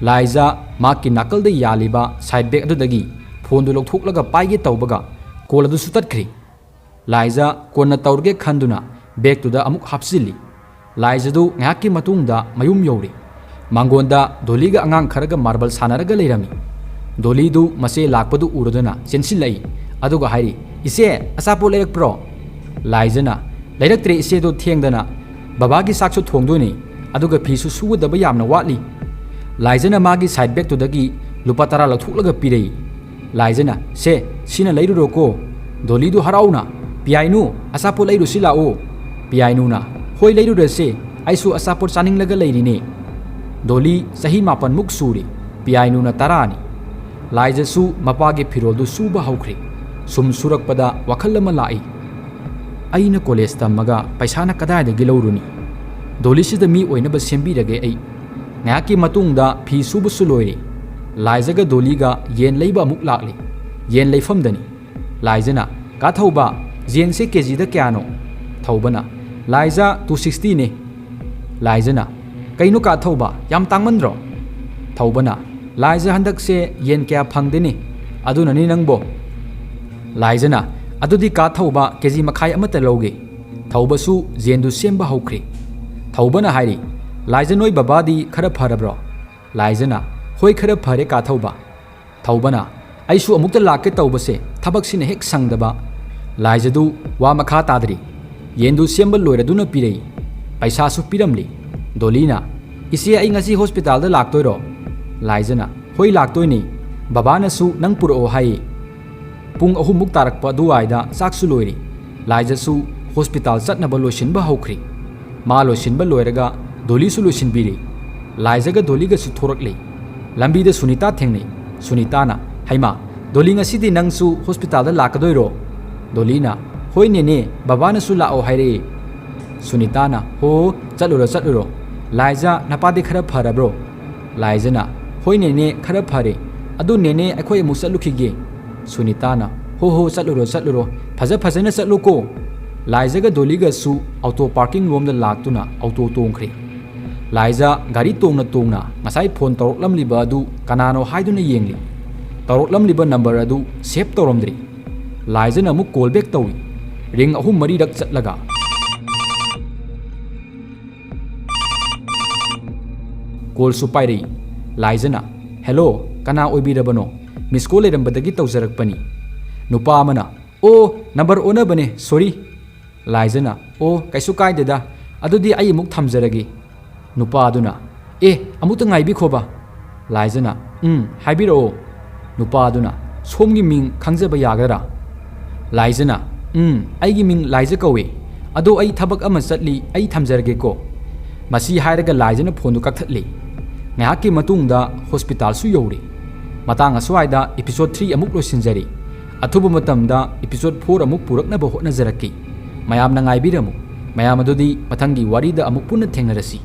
ꯂꯥꯏꯖ ꯃꯍꯥꯛꯀꯤ ꯅꯥꯀꯜꯗ ꯌꯥꯜꯂꯤꯕ ꯁꯥꯏꯠ ꯕꯦꯒ ꯑꯗꯨꯗꯒꯤ ꯐꯣꯟꯗꯨ ꯂꯧꯊꯣꯛꯂꯒ ꯄꯥꯏꯒꯦ ꯇꯧꯕꯒ ꯀꯣꯜ ꯑꯗꯨꯁꯨ ꯇꯠꯈ꯭ꯔꯤ꯫ ꯂꯥꯏꯖ ꯀꯣꯟꯅ ꯇꯧꯔꯒꯦ ꯈꯟꯗꯨꯅ ꯕꯦꯒꯇꯨꯗ ꯑꯃꯨꯛ ꯍꯥꯞꯆꯤꯜꯂꯤ꯫ ꯂꯥꯏꯖꯗꯨ ꯉꯥꯏꯍꯥꯛꯀꯤ ꯃꯇꯨꯡꯗ ꯃꯌꯨꯝ ꯌꯧꯔꯦ꯫ ꯃꯥꯡꯒꯣꯟꯗ ꯗꯣꯂꯤꯒ ꯑꯉꯥꯡ ꯈꯔꯒ ꯃꯥꯔꯕꯜ ꯁꯥꯟꯅꯔꯒ ꯂꯩꯔꯝꯃꯤ꯫ ꯗꯣꯂꯤꯗꯨ ꯃꯆꯦ ꯂꯥꯛꯄꯗꯨ ꯎꯔꯗꯨꯅ ꯆꯦꯟꯁꯤꯜꯂꯛꯏ꯫ ꯑꯗꯨꯒ ꯍꯥꯏꯔꯤ, "ꯏꯆꯦ, ꯑꯆꯥꯄꯣꯠ ꯂꯩꯔꯛꯄ꯭ꯔꯣ?" ꯂꯥꯏꯖꯅ, "ꯂꯩꯔꯛꯇ꯭ꯔꯦ ꯏꯆꯦꯗꯣ, ꯊꯦꯡꯗꯅ ꯕꯕꯥꯒꯤ ꯆꯥꯛꯁꯨ ꯊꯣꯡꯗꯣꯏꯅꯤ, ꯑꯗꯨꯒ ꯐꯤꯁꯨ ꯁꯨꯒꯗꯕ ꯌꯥꯝꯅ ꯋꯥꯠꯂꯤ"꯫ ꯂꯥꯏꯖꯅ ꯃꯥꯒꯤ ꯁꯥꯏꯠ ꯕꯦꯒꯇꯨꯗꯒꯤ ꯂꯨꯄꯥ ꯇꯔꯥ ꯂꯧꯊꯣꯛꯂꯒ ꯄꯤꯔꯛꯏ꯫ ꯂꯥꯏꯖꯅ, "ꯁꯦ, ꯁꯤꯅ ꯂꯩꯔꯨꯔꯣꯀꯣ"꯫ ꯗꯣꯂꯤꯗꯨ ꯍꯔꯥꯎꯅ, "ꯄꯤꯌꯥꯏꯅꯨ, ꯑꯆꯥꯄꯣꯠ ꯂꯩꯔꯨꯁꯤ ꯂꯥꯛꯑꯣ꯫" ꯄꯤꯌꯥꯏꯅꯨꯅ, "ꯍꯣꯏ, ꯂꯩꯔꯨꯔꯁꯦ, ꯑꯩꯁꯨ ꯑꯆꯥꯄꯣꯠ ꯆꯥꯅꯤꯡꯂꯒ ꯂꯩꯔꯤꯅꯦ꯫" ꯗꯣꯂꯤ ꯆꯍꯤ ꯃꯥꯄꯟꯃꯨꯛ ꯁꯨꯔꯦ ꯄꯤꯌꯥꯏꯅꯨꯅ ꯇꯔꯥꯅꯤ꯫ ꯂꯥꯏꯖꯁꯨ ꯃꯄꯥꯒꯤ ꯐꯤꯔꯣꯜꯗꯨ ꯁꯨꯕ ꯍꯧꯈ꯭ꯔꯦ꯫ ꯁꯨꯝ ꯁꯨꯔꯛꯄꯗ ꯋꯥꯈꯜ ꯑꯃ ꯂꯥꯛꯏ꯫ "ꯑꯩꯅ ꯀꯣꯂꯦꯖ ꯇꯝꯃꯒ ꯄꯩꯁꯥꯅ ꯀꯗꯥꯏꯗꯒꯤ ꯂꯧꯔꯨꯅꯤ? ꯗꯣꯂꯤꯁꯤꯗ ꯃꯤ ꯑꯣꯏꯅꯕ ꯁꯦꯝꯕꯤꯔꯒꯦ ꯑꯩ꯫" ꯉꯥꯏꯍꯥꯛꯀꯤ ꯃꯇꯨꯡꯗ ꯐꯤ ꯁꯨꯕꯁꯨ ꯂꯣꯏꯔꯦ꯫ ꯂꯥꯏꯖꯒ ꯗꯣꯂꯤꯒ ꯌꯦꯟ ꯂꯩꯕ ꯑꯃꯨꯛ ꯂꯥꯛꯂꯦ꯫ ꯌꯦꯟ ꯂꯩꯐꯝꯗꯅꯤ꯫ ꯂꯥꯏꯖꯅ, "ꯀꯥ ꯊꯧꯕ, ꯌꯦꯟꯁꯦ ꯀꯦꯖꯤꯗ ꯀꯌꯥꯅꯣ?" ꯊꯧꯕꯅ, "ꯂꯥꯏꯖ, two sixtyꯅꯦ꯫" ꯂꯥꯏꯖꯅ, "ꯀꯩꯅꯣ ꯀꯥ ꯊꯧꯕ, ꯌꯥꯝ ꯇꯥꯡꯃꯟꯗ꯭ꯔꯣ?" ꯊꯧꯕꯅ, "ꯂꯥꯏꯖ, ꯍꯟꯗꯛꯁꯦ ꯌꯦꯟ ꯀꯌꯥ ꯐꯪꯗꯦꯅꯦ, ꯑꯗꯨꯅꯅꯤ ꯅꯪꯕꯣ꯫" ꯂꯥꯏꯖꯅ, "ꯑꯗꯨꯗꯤ ꯀꯥ ꯊꯧꯕ, ꯀꯦꯖꯤ ꯃꯈꯥꯏ ꯑꯃꯠꯇ ꯂꯧꯒꯦ꯫" ꯊꯧꯕꯁꯨ ꯌꯦꯟꯗꯨ ꯁꯦꯝꯕ ꯍꯧꯈ꯭ꯔꯦ꯫ ꯊꯧꯕꯅ ꯍꯥꯏꯔꯤ, "ꯂꯥꯏꯖ, ꯅꯣꯏ ꯕꯕꯥꯗꯤ ꯈꯔ ꯐꯔꯕ꯭ꯔꯣ?" ꯂꯥꯏꯖꯅ, "ꯍꯣꯏ, ꯈꯔ ꯐꯔꯦ ꯀꯥ ꯊꯧꯕ꯫" ꯊꯧꯕꯅ, "ꯑꯩꯁꯨ ꯑꯃꯨꯛꯇ ꯂꯥꯛꯀꯦ ꯇꯧꯕꯁꯦ ꯊꯕꯛꯁꯤꯅ ꯍꯦꯛ ꯁꯪꯗꯕ꯫" ꯂꯥꯏꯖꯗꯨ ꯋꯥ ꯃꯈꯥ ꯇꯥꯗ꯭ꯔꯤ꯫ ꯌꯦꯟꯗꯨ ꯁꯦꯝꯕ ꯂꯣꯏꯔꯗꯨꯅ ꯄꯤꯔꯛꯏ꯫ ꯄꯩꯁꯥꯁꯨ ꯄꯤꯔꯝꯂꯤ꯫ ꯗꯣꯂꯤꯅ, "ꯏꯆꯦ, ꯑꯩ ꯉꯁꯤ ꯍꯣꯁꯄꯤꯇꯥꯜꯗ ꯂꯥꯛꯇꯣꯏꯔꯣ?" ꯂꯥꯏꯖꯅ, "ꯍꯣꯏ, ꯂꯥꯛꯇꯣꯏꯅꯤ꯫ ꯕꯕꯥꯅꯁꯨ ꯅꯪ ꯄꯨꯔꯛꯑꯣ ꯍꯥꯏꯌꯦ꯫" ꯄꯨꯡ ꯑꯍꯨꯝꯃꯨꯛ ꯇꯥꯔꯛꯄ ꯑꯗꯨꯋꯥꯏꯗ ꯆꯥꯛꯁꯨ ꯂꯣꯏꯔꯦ꯫ ꯂꯥꯏꯖꯁꯨ ꯍꯣꯁꯄꯤꯇꯥꯜ ꯆꯠꯅꯕ ꯂꯣꯏꯁꯤꯟꯕ ꯍꯧꯈ꯭ꯔꯦ꯫ ꯃꯥ ꯂꯣꯏꯁꯤꯟꯕ ꯂꯣꯏꯔꯒ ꯗꯣꯂꯤꯁꯨ ꯂꯣꯏꯁꯤꯟꯕꯤꯔꯦ꯫ ꯂꯥꯏꯖꯒ ꯗꯣꯂꯤꯒꯁꯨ ꯊꯣꯔꯛꯂꯦ꯫ ꯂꯝꯕꯤꯗ ꯁꯨꯅꯤꯇꯥ ꯊꯦꯡꯅꯩ꯫ ꯁꯨꯅꯤꯇꯥꯅ, "ꯍꯩꯃꯥ, ꯗꯣꯂꯤ, ꯉꯁꯤꯗꯤ ꯅꯪꯁꯨ ꯍꯣꯁꯄꯤꯇꯥꯜꯗ ꯂꯥꯛꯀꯗꯣꯏꯔꯣ?" ꯗꯣꯂꯤꯅ, "ꯍꯣꯏ ꯅꯦꯅꯦ, ꯕꯕꯥꯅꯁꯨ ꯂꯥꯛꯑꯣ ꯍꯥꯏꯔꯛꯑꯦ꯫" ꯁꯨꯅꯤꯇꯥꯅ, "ꯍꯣ, ꯆꯠꯂꯨꯔꯣ, ꯆꯠꯂꯨꯔꯣ꯫ ꯂꯥꯏꯖ, ꯅꯄꯥꯗꯤ ꯈꯔ ꯐꯔꯕ꯭ꯔꯣ?" ꯂꯥꯏꯖꯅ, "ꯍꯣꯏ ꯅꯦꯅꯦ, ꯈꯔ ꯐꯔꯦ꯫ ꯑꯗꯨ ꯅꯦꯅꯦ, ꯑꯩꯈꯣꯏ ꯑꯃꯨꯛ ꯆꯠꯂꯨꯈꯤꯒꯦ꯫" ꯁꯨꯅꯤꯇꯥꯅ, "ꯍꯣ ꯍꯣ, ꯆꯠꯂꯨꯔꯣ, ꯆꯠꯂꯨꯔꯣ꯫ ꯐꯖ ꯐꯖꯅ ꯆꯠꯂꯨꯀꯣ꯫" ꯂꯥꯏꯖꯒ ꯗꯣꯂꯤꯒꯁꯨ ꯑꯣꯇꯣ ꯄꯥꯔꯀꯤꯡ ꯂꯣꯝꯗ ꯂꯥꯛꯇꯨꯅ ꯑꯣꯇꯣ ꯇꯣꯡꯈ꯭ꯔꯦ꯫ ꯂꯥꯏꯖ ꯒꯥꯔꯤ ꯇꯣꯡꯅ ꯇꯣꯡꯅ ꯉꯁꯥꯏ ꯐꯣꯟ ꯇꯧꯔꯛꯂꯝꯂꯤꯕ ꯑꯗꯨ ꯀꯅꯥꯅꯣ ꯍꯥꯏꯗꯨꯅ ꯌꯦꯡꯂꯤ꯫ ꯇꯧꯔꯛꯂꯝꯂꯤꯕ ꯅꯝꯕꯔ ꯑꯗꯨ ꯁꯦꯚ ꯇꯧꯔꯝꯗ꯭ꯔꯤ꯫ ꯂꯥꯏꯖꯅ ꯑꯃꯨꯛ ꯀꯣꯜ ꯕꯦꯛ ꯇꯧꯏ꯫ ꯔꯤꯡ ꯑꯍꯨꯝ ꯃꯔꯤꯔꯛ ꯆꯠꯂꯒ ꯀꯣꯜꯁꯨ ꯄꯥꯏꯔꯛꯏ꯫ ꯂꯥꯏꯖꯅ, "ꯍꯦꯜꯂꯣ, ꯀꯅꯥ ꯑꯣꯏꯕꯤꯔꯕꯅꯣ? ꯃꯤꯁ ꯀꯣꯜ ꯂꯩꯔꯝꯕꯗꯒꯤ ꯇꯧꯖꯔꯛꯄꯅꯤ꯫" ꯅꯨꯄꯥ ꯑꯃꯅ, "ꯑꯣ, ꯅꯝꯕꯔ ꯑꯣꯟꯅꯕꯅꯦ, ꯁꯣꯔꯤ꯫" ꯂꯥꯏꯖꯅ, "ꯑꯣ, ꯀꯩꯁꯨ ꯀꯥꯏꯗꯦꯗ, ꯑꯗꯨꯗꯤ ꯑꯩ ꯑꯃꯨꯛ ꯊꯝꯖꯔꯒꯦ꯫" ꯅꯨꯄꯥꯗꯨꯅ, "ꯑꯦ, ꯑꯃꯨꯛꯇ ꯉꯥꯏꯕꯤꯈꯣꯕ꯫" ꯂꯥꯏꯖꯅ, "ꯎꯝ, ꯍꯥꯏꯕꯤꯔꯛꯑꯣ꯫" ꯅꯨꯄꯥꯗꯨꯅ, "ꯁꯣꯝꯒꯤ ꯃꯤꯡ ꯈꯪꯖꯕ ꯌꯥꯒꯗ꯭ꯔꯥ?" ꯂꯥꯏꯖꯅ, "ꯎꯝ, ꯑꯩꯒꯤ ꯃꯤꯡ ꯂꯥꯏꯖ ꯀꯧꯏ꯫ ꯑꯗꯣ ꯑꯩ ꯊꯕꯛ ꯑꯃ ꯆꯠꯂꯤ, ꯑꯩ ꯊꯝꯖꯔꯒꯦꯀꯣ꯫" ꯃꯁꯤ ꯍꯥꯏꯔꯒ ꯂꯥꯏꯖꯅ ꯐꯣꯟꯗꯨ ꯀꯛꯊꯠꯂꯤ꯫ ꯉꯥꯏꯍꯥꯛꯀꯤ ꯃꯇꯨꯡꯗ ꯍꯣꯁꯄꯤꯇꯥꯜꯁꯨ ꯌꯧꯔꯦ꯫ ꯃꯇꯥꯡ ꯑꯁ꯭ꯋꯥꯏꯗ episode three ꯑꯃꯨꯛ ꯂꯣꯏꯁꯤꯟꯖꯔꯤ꯫ ꯑꯊꯨꯕ ꯃꯇꯝꯗ episode four ꯑꯃꯨꯛ ꯄꯨꯔꯛꯅꯕ ꯍꯣꯠꯅꯖꯔꯛꯀꯦ꯫ ꯃꯌꯥꯝꯅ ꯉꯥꯏꯕꯤꯔꯝꯃꯨ꯫ ꯃꯌꯥꯝ ꯑꯗꯨꯗꯤ ꯃꯊꯪꯒꯤ ꯋꯥꯔꯤꯗ ꯑꯃꯨꯛ ꯄꯨꯟꯅ ꯊꯦꯡꯅꯔꯁꯤ꯫